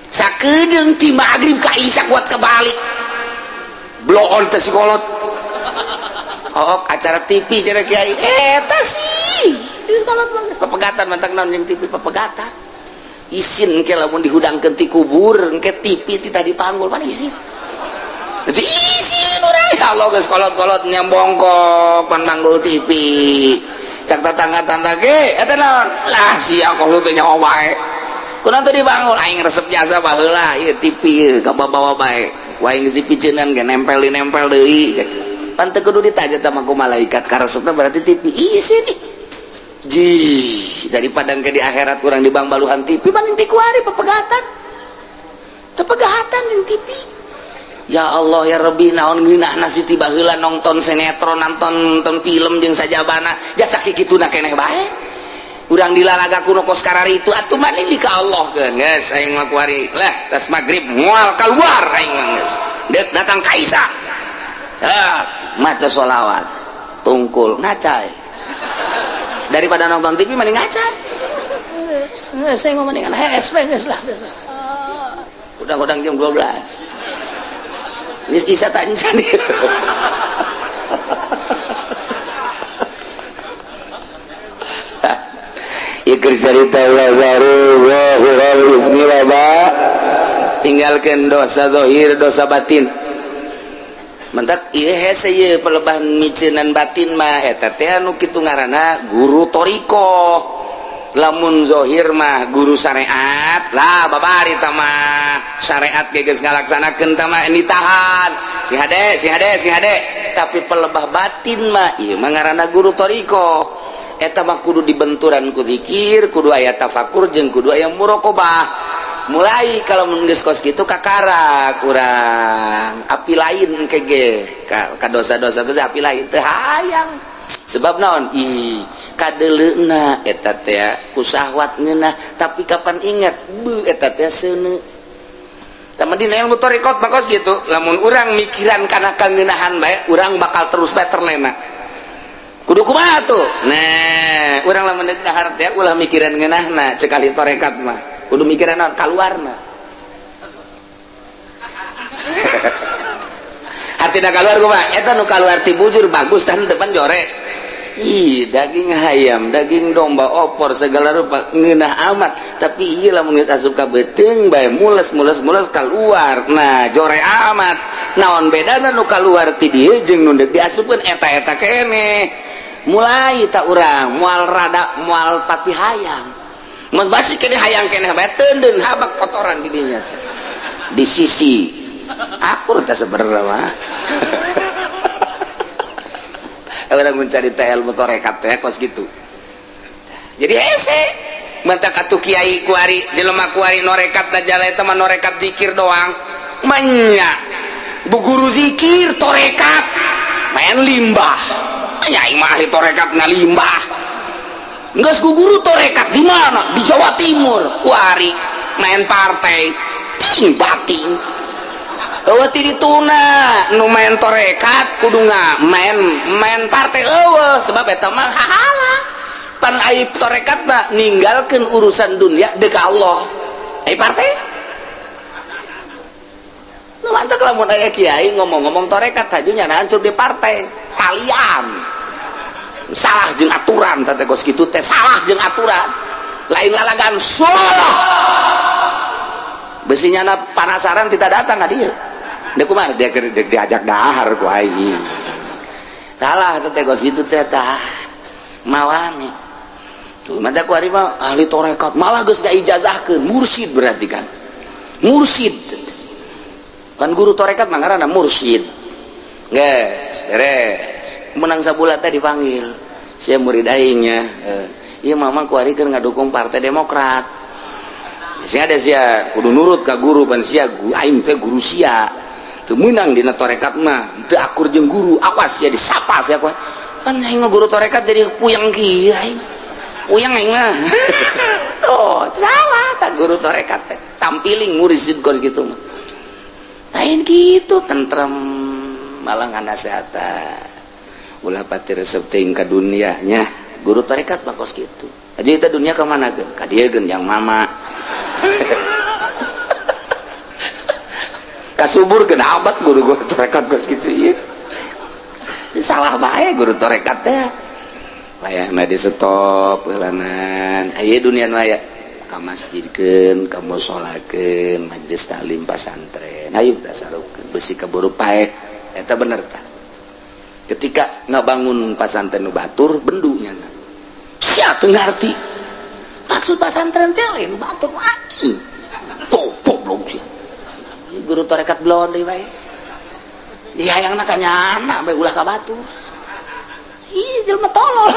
Sakedeung ti maghrib ka Isya kuat kebalik blow on teh si kolot. Oh, acara TV cenah kiai eta sih di kolot mah geus papegatan. Mantak naon jeung TV papegatan? Isin engke lamun dihudangkeun ti kubur engke TV ti tadi panggul mana isin. Jadi isin urang, ya Allah, geus kolot-kolot nyambongkok pan manggul TV. Cak tetangga-tetangga ge, eta naon lah sia, kolot teh nyaho bae, kunaon teu dibangun? Aing resep jasa baheula ieu TV kabawa bae, wae geus dipiceunan ge nempel di nempel deui. Cek pan teu kudu ditanya tah ku malaikat, karesepna berarti TV isin ji. Daripada ke di akhirat kurang di bang baluhan TV, banding ti kuari pepegatan tepegatan jeung TV. Ya Allah ya Rabbi, naon ngeunahna si ti baheula nonton sinetron, nonton nonton film jeung sajabana, jasa kikituna keneh bae. Urang dilalaga kuno kos karari itu atuh mani di ka Allah keun geus aing mah kuari lah tas magrib moal keluar aing mah geus. Deuk datang ka Isa. Ah, maca sholawat tungkul ngacai. Daripada nonton TV mending ngacai. Geus aing mah mendingan HSP geus lah. Udang-udang jam 12. Geus Isa tak encan. Tinggalkan dosa zahir dosa batin mentak ieu hese ieu pelebah miceunan batin mah eta teh anu kitu ngaranna guru thariqah lamun zahir mah guru syariat lah babari tah mah syariat ge geus ngalaksanakeun tah mah ditahan si hade si hade si hade tapi pelebah batin mah ieu mah ngaranna guru thariqah eta mah kudu dibenturan ku zikir kudu aya tafakur jeung kudu aya muraqabah mulai kalau mun geus kos kitu kakara kurang api lain engke ge ka dosa-dosa geus api lain teu hayang sebab naon ih kadeuleuna eta teh ku syahwat ngeunah tapi kapan ingat beuh eta teh seuneu tah dina ilmu thariqat mah kos kitu lamun urang mikiran kana kangeunahan bae urang bakal terus bae terlena kudu kumaha tuh nah urang lamun deuk dahar teh ulah mikiran ngeunahna cek ahli tarekat mah kudu mikiran naon kaluarna artina kaluar kumaha eta nu kaluar ti bujur bagus tah depan jore ih daging hayam daging domba opor segala rupa ngeunah amat tapi ieu lamun geus asup ka beuteung bae mules mules mules kaluar nah jore amat naon bedana nu kaluar ti dieu jeung nu deuk diasupkeun eta-eta keneh mulai tak urang mual rada mual pati hayang mun basi keneh hayang keneh bae teundeun habak kotoran di dinya di sisi akur teh sebenarnya mah urang mencari teh ilmu tarekat teh kos gitu jadi hese mentak atuh kiai kuari jelema kuari norekat da jala eta mah norekat zikir doang manya bu guru zikir tarekat main limbah nya aing mah ahli tarekat ngalimbah geus ku guru tarekat di mana di Jawa Timur kuari main partai ting bating eueuh ti dituna nu main tarekat kudu main main partai eueuh sebab eta mah hahala pan ai tarekat mah ninggalkeun urusan dunia deuk ka Allah ai partai nu mantak lamun aya kiai ngomong-ngomong tarekat hajunya hancur di partai talian salah jeung aturan teh kos kitu teh salah jeung aturan lain lalagan salah besinya na panasaran tidak datang ka dieu dia kumaha dia diajak dahar ku aing salah teh kos kitu teh tah mawani tuh mata ku ari mah ahli tarekat malah geus diijazahkeun mursyid berarti kan mursyid kan guru tarekat mah ngaranna mursyid geus beres menang sabulan teh dipanggil sia murid aingnya ieu mama ku ari keur ngadukung Partai Demokrat sia ada sia kudu nurut ka guru pan sia aing teh guru sia teu meunang dina tarekat mah teu akur jeung guru awas sia disapa sia ku kan aing mah guru tarekat jadi puyeng kieu aing puyeng aing mah tuh salah tak guru tarekat teh tampiling mursyid kos kitu mah lain kitu tentrem malah nganasehatan ulah pati resep teuing ka dunia nya guru tarekat mah kos kitu aja eta dunia ka mana geun ka dieu geun yang mama kasubur geun amat guru-guru tarekat kos kitu ieu salah bae guru tarekat teh layangna di stop heulanan aya dunia nu aya ka masjidkeun ka musolakeun majelis taklim pasantren hayu tasarufkeun besi kaburu paek eta bener tah ketika ngabangun pasantren nu batur bendu nya sia teu ngarti maksud pasantren teh lain batur aing goblok sia guru tarekat belon deui bae dihayangna ka nyana bae ulah ka batur ih jelema tolol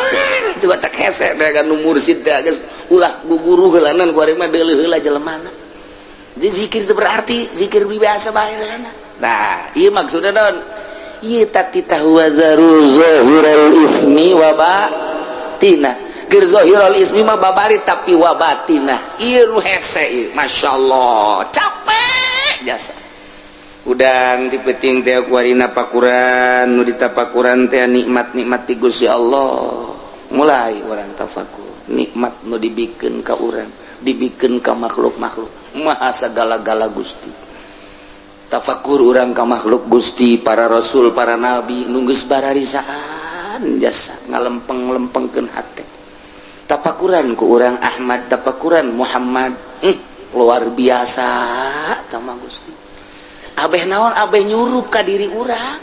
coba tak hese teh kan nu mursyid teh geus ulah guguru heulanan ku ari mah deuleuh heula jelemana jadi zikir itu berarti zikir biasa bae heulana nah ieu maksudna naon ieu tatita huwa zaru zahiral ismi wa batina Keur zahirul ismi mah babari, tapi wabatinah ieu nu hese ieu. Masyaallah, capek jasa. Udang di peuting teh kuarina pakuran, nu ditapakuran teh nikmat-nikmat ti Gusti Allah. Mulai urang tafakur nikmat nu dibikeun ka urang, dibikeun ka makhluk-makhluk, maha sagala-gala Gusti. Tafakur urang ka makhluk Gusti, para rasul, para nabi nu geus bararisaan jasa ngalempeng-lempengkeun hate. Tapakuran ku urang Ahmad, tapakuran Muhammad, luar biasa sama Gusti. Abeh naon, abeh nyurup ka diri urang,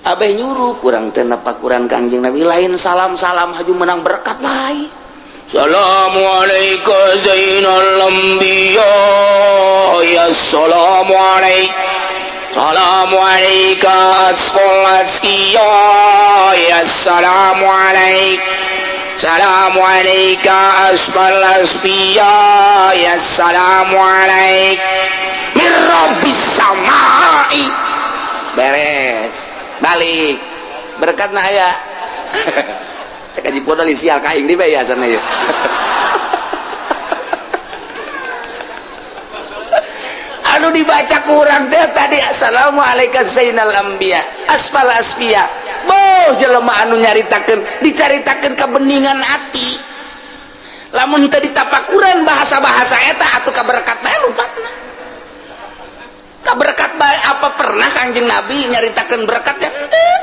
abeh nyurup urang teh napakuran Kangjeng Nabi, lain salam-salam haju menang berkat, lain. Assalamualaikum Zainal Anbiya, ya assalamualaikum, assalamualaikum asqal asqiya, ya assalamualaikum, assalamualaikum asfal asfiya, ya assalamualaikum min rabbis samai. Beres, balik berkat nah aya. Cek aji podol sial kaing di bae sana ya. Anu dibaca kurang teh tadi assalamualaikum zainal anbiya asfal asfiya. Boh jelema anu nyaritakeun, dicaritakeun kebeningan hati. Lamun teu ditapakuran bahasa-bahasa eta atuh kaberkat bae lupatna. Kaberkat bae, apa pernah Kangjeng Nabi nyaritakeun berkat ya henteu?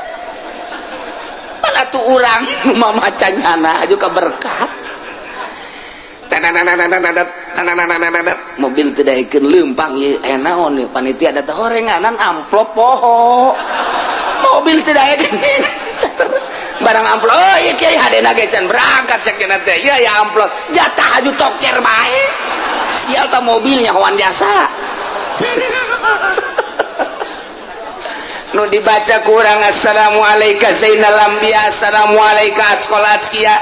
Atuh urang mamaca nyana aju kaberkat. Mobil teu daekeun leumpang ieu, aya naon ieu, panitia da teh horenganan amplop poho. Mobil teu daekeun barang amplop. Oh ieu kiai hadena ge can berangkat cek cenah teh. Ieu aya amplop, jatah aju tokcer bae. Sial ta mobilnya hoan jasa. Nu dibaca kurang assalamualaikum zainal anbiya, assalamualaikum asqal asqiya,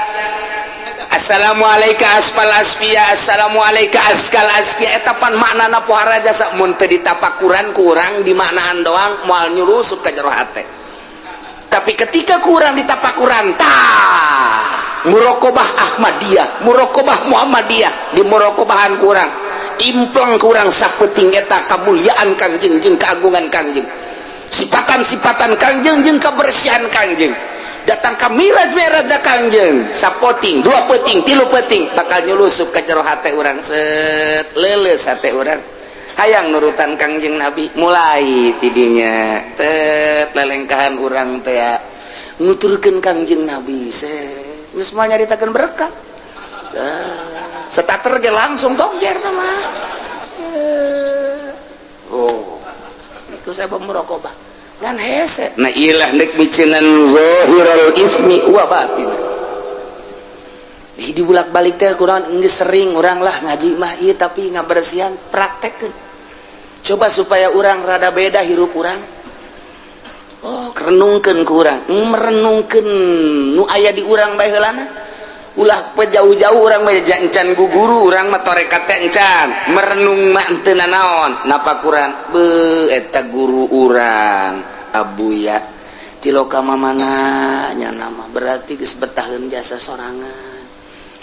assalamualaikum asfal asfiya, assalamualaikum askal asqiya. Eta pan maknana pohara jasa. Mun teu ditapakuran kurang dimaknaan doang moal nyurusup ka jero hate. Tapi ketika kurang ditapakuran tah muraqabah Ahmadiyah, muraqabah Muhammadiyah, di muraqabahan kurang impleng kurang sapeting eta kamuliaan Kangjeng jeung keagungan Kangjeng, sipatan-sipatan Kangjeng jeung kebersihan Kangjeng. Datang ka miraj-miraj Kangjeng sapoting, dua peting, tilu peting bakal nyulusup ka jero hate urang, set leuleus hate urang hayang nurutan Kangjeng Nabi. Mulai tidinya tet lelengkahan urang teh nuturkeun Kangjeng Nabi, set geus moal nyaritakeun berkat. Setater ge langsung tongjer teh mah. Oh itu saya merokok ngan hese. Nah ilah nek miceunan zahirul ismi wa batin. Di bulak-balik teh kurang geus sering urang lah ngaji mah ieu, tapi ngabersihan praktekkeun. Coba supaya urang rada beda hirup urang. Oh, renungkeun ku urang, merenungkeun nu aya di urang bae heulana. Ulah jauh-jauh urang mah encan guguru urang mah torekat teh encan merenung mah teu nanaon napakuran beuh eta guru urang Abuya tiloka mamana nya nama berarti geus betaheun jasa sorangan.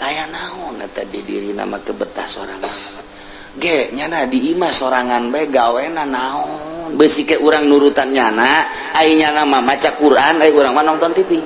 Aya naon eta di diri nama kebetah sorangan ge nyana di imah sorangan bae gawena naon beusi ke urang nurutan nyana ai nyana mah maca Quran, ai urang mah nonton TV.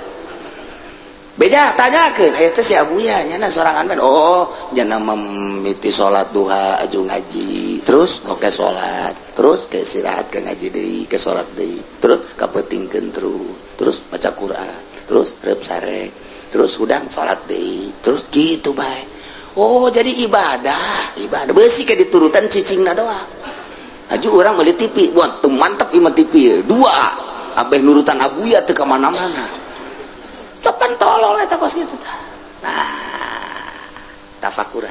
Beja tanyakeun aya teh si Abuya nyana sorangan bae. Oh nyana mimiti salat duha aju ngaji terus oke salat terus ke istirahat ke ngaji deui ke salat deui terus kapeutingkeun terus terus maca Quran terus reup sare terus hudang salat deui terus gitu bae. Oh jadi ibadah ibadah beusi ke diturutan cicingna doang. Aju urang meuli TV buat tuh mantep ieu mah TV dua abeh nurutan Abuya teu ka mana-mana. Tepan tolol eta kos kitu tah. Nah, tafakuran.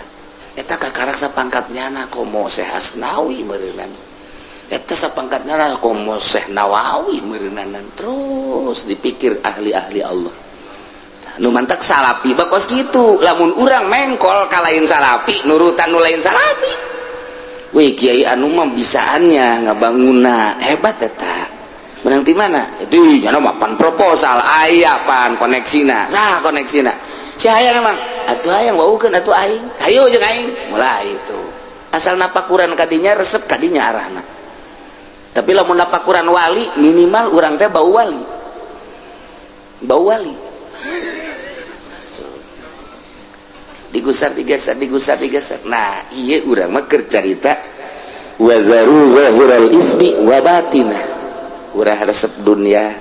Eta kakarak sapangkat nyana komo Syekh Asnawi meureunan. Eta sapangkat nyana komo Syekh Nawawi meureunanan. Terus dipikir ahli-ahli Allah. Nu mantak salapi bakos kitu. Lamun urang mengkol ka lain salapi, nurutan nu lain salapi. Wih kiai anu mah bisaannya ngabanguna hebat eta. Menang di mana? Itu nyana mah pan proposal aya pan koneksina. Sah koneksina. Si hayang emang Atuh hayang waukeun atuh aing. Hayu jeung aing. Mulai itu. Asal napakuran kadinya resep kadinya arahna. Tapi lamun napakuran wali minimal urang teh bau wali. Bau wali. Digusar digeser digusar digeser. Nah, ieu urang mah keur carita wa zaru zahiral ismi wa batinah. Urang resep dunia.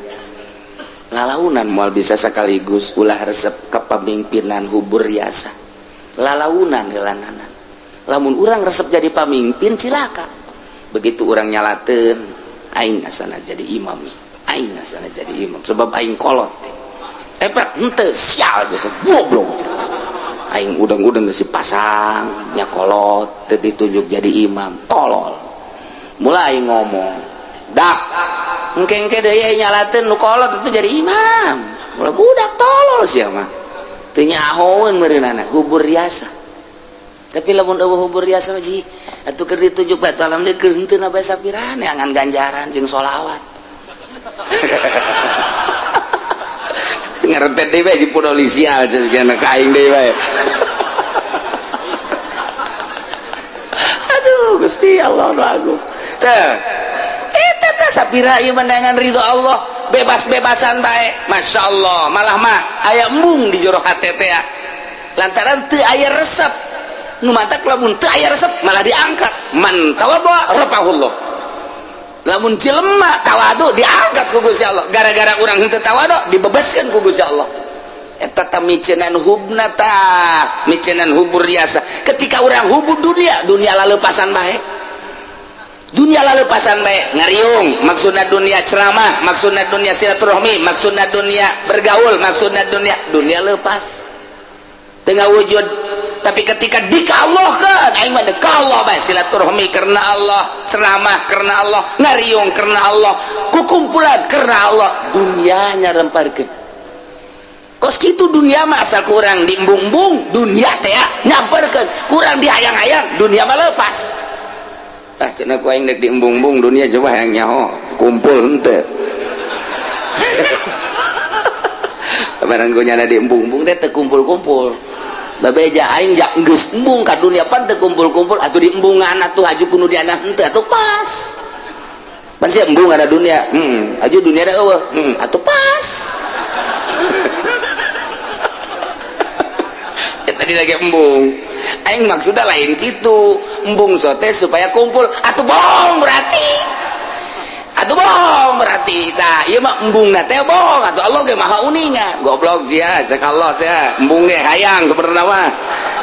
Lalaunan moal bisa sekaligus ulah resep kepemimpinan hubur riasa. Lalaunan heulananan. Lamun urang resep jadi pamimpin cilaka. Begitu urang nyalateun aing asana jadi imam. Aing asana jadi imam sebab aing kolot. Epek henteu sial geus goblok. Aing udang-udang geus pasang nya kolot teu ditunjuk jadi imam, tolol. Mulai ngomong, dak engke-engke deui nyalateun nu kolot itu jadi imam. Ulah budak tolol sia mah. Teu nyahoeun meureunana hubur riasa. Tapi lamun eueuh hubur riasa mah ji atuh keur ditunjuk batu alam deui keur henteu na bae sapirane angan ganjaran jeung sholawat. Ngarentet deui bae di polisi cenah ka aing deui bae. Aduh Gusti Allah nu agung. Teh eta teh sapira ieu menangan ridho Allah bebas-bebasan bae. Masya Allah malah mah aya embung di jero hate teh lantaran teu aya resep. Nu mantak lamun teu aya resep malah diangkat. Man tawadhu rafa'ahullah. Lamun jelema tawadu diangkat ku Gusti Allah. Gara-gara urang henteu tawadu dibebaskeun ku Gusti Allah. Eta tah micenan hubna tah, micenan hubur riasa. Ketika urang hubur dunia, dunia laleupasan bae. Dunia laleupasan bae, ngariung, maksudna dunia ceramah, maksudna dunia silaturahmi, maksudna dunia bergaul, maksudna dunia, dunia lepas. Tengah wujud. Tapi ketika dikallahkan, aing mah dekallah bae silaturahmi karena Allah, ceramah karena Allah, ngariung karena Allah, kukumpulan karena Allah, dunianya remparkeun. Kos kitu dunia mah asal kurang diembung-embung, dunia teh nyamperkeun, kurang dihayang-hayang, dunia mah lepas. Ah cenah ku aing deuk diembung-embung dunia coba hayang nyaho, kumpul henteu. Barang ku nyana diembung-embung teh teu kumpul-kumpul. Babeja aing jak geus embung ka dunia pan teu kumpul-kumpul atuh diembungan atuh haju ku nu diana henteu atuh pas. Pan sia embung ada dunia, haju dunia da eueuh, atuh pas. Ya tadi lagi embung. Aing maksudna lain kitu, embung sote supaya kumpul atuh bohong berarti. Atuh bohong berarti tah ieu mah embungna teh bohong atuh Allah ge maha uninga. Goblok sia cek Allah teh embung ge hayang sebenarna mah.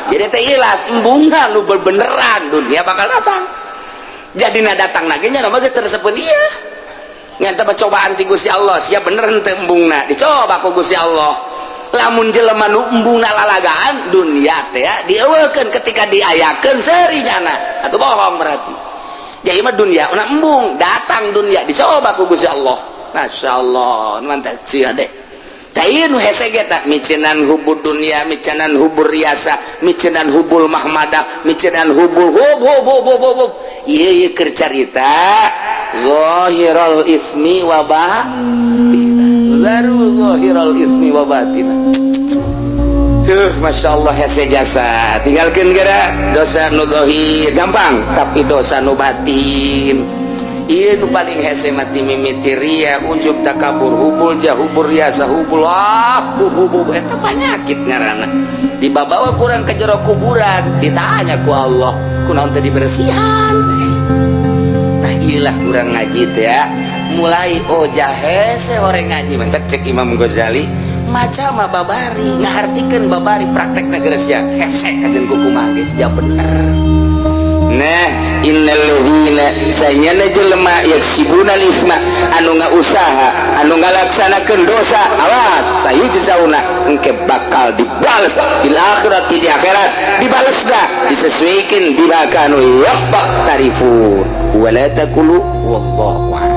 Jadi teh ilas embungna nu bebeneran dunia bakal datang. Jadina datang lagi nya mah geus teresepeun ieu. Ngan teh cobaan ti Gusti Allah sia bener henteu embungna dicoba ku Gusti Allah. Lamun jelema nu embungna lalagaan dunia teh dieuweukeun ketika diayakeun seuri nyana atuh bohong berarti. Jadi mah dunia una embung datang dunia dicoba ku Gusti Allah. Masya Allah mantap sia deh. Tah ieu nu hese ge tah micenan hubur dunia, micenan hubur riasa, micenan hubul mahmadah, micenan hubul hub hub hub hub hub. Ieu ieu keur carita zahirul ismi wa batinah. Zaru zahirul ismi wa batinah. Tuh, Masya Allah hese jasa. Tinggalkan geura dosa nu zahir gampang, tapi dosa nu batin. Ieu nu paling hese mati mimiti ria, ujub takabur, hubul jah, hubur riasa, hubul ah, hub hub hub eta panyakit ngaranna. Dibabawa kurang ke jero kuburan, ditanya ku Allah, kunaon teh dibersihan. Nah, ieulah urang ngaji teh ya. Mulai oh jahese horeng ngaji mantak cek Imam Ghazali maca mah babari ngahartikeun babari praktekna geus sia hese kajeun ku kumaha ge ja bener. Nah innal ladzina sanyana jelema yaksibuna isma anu ngausaha anu ngalaksanakeun dosa awas sayujzauna engke bakal dibales di akhirat di akhirat dibalesna disesuaikan bima kanu yaqtarifun wala taqulu wallahu a'lam.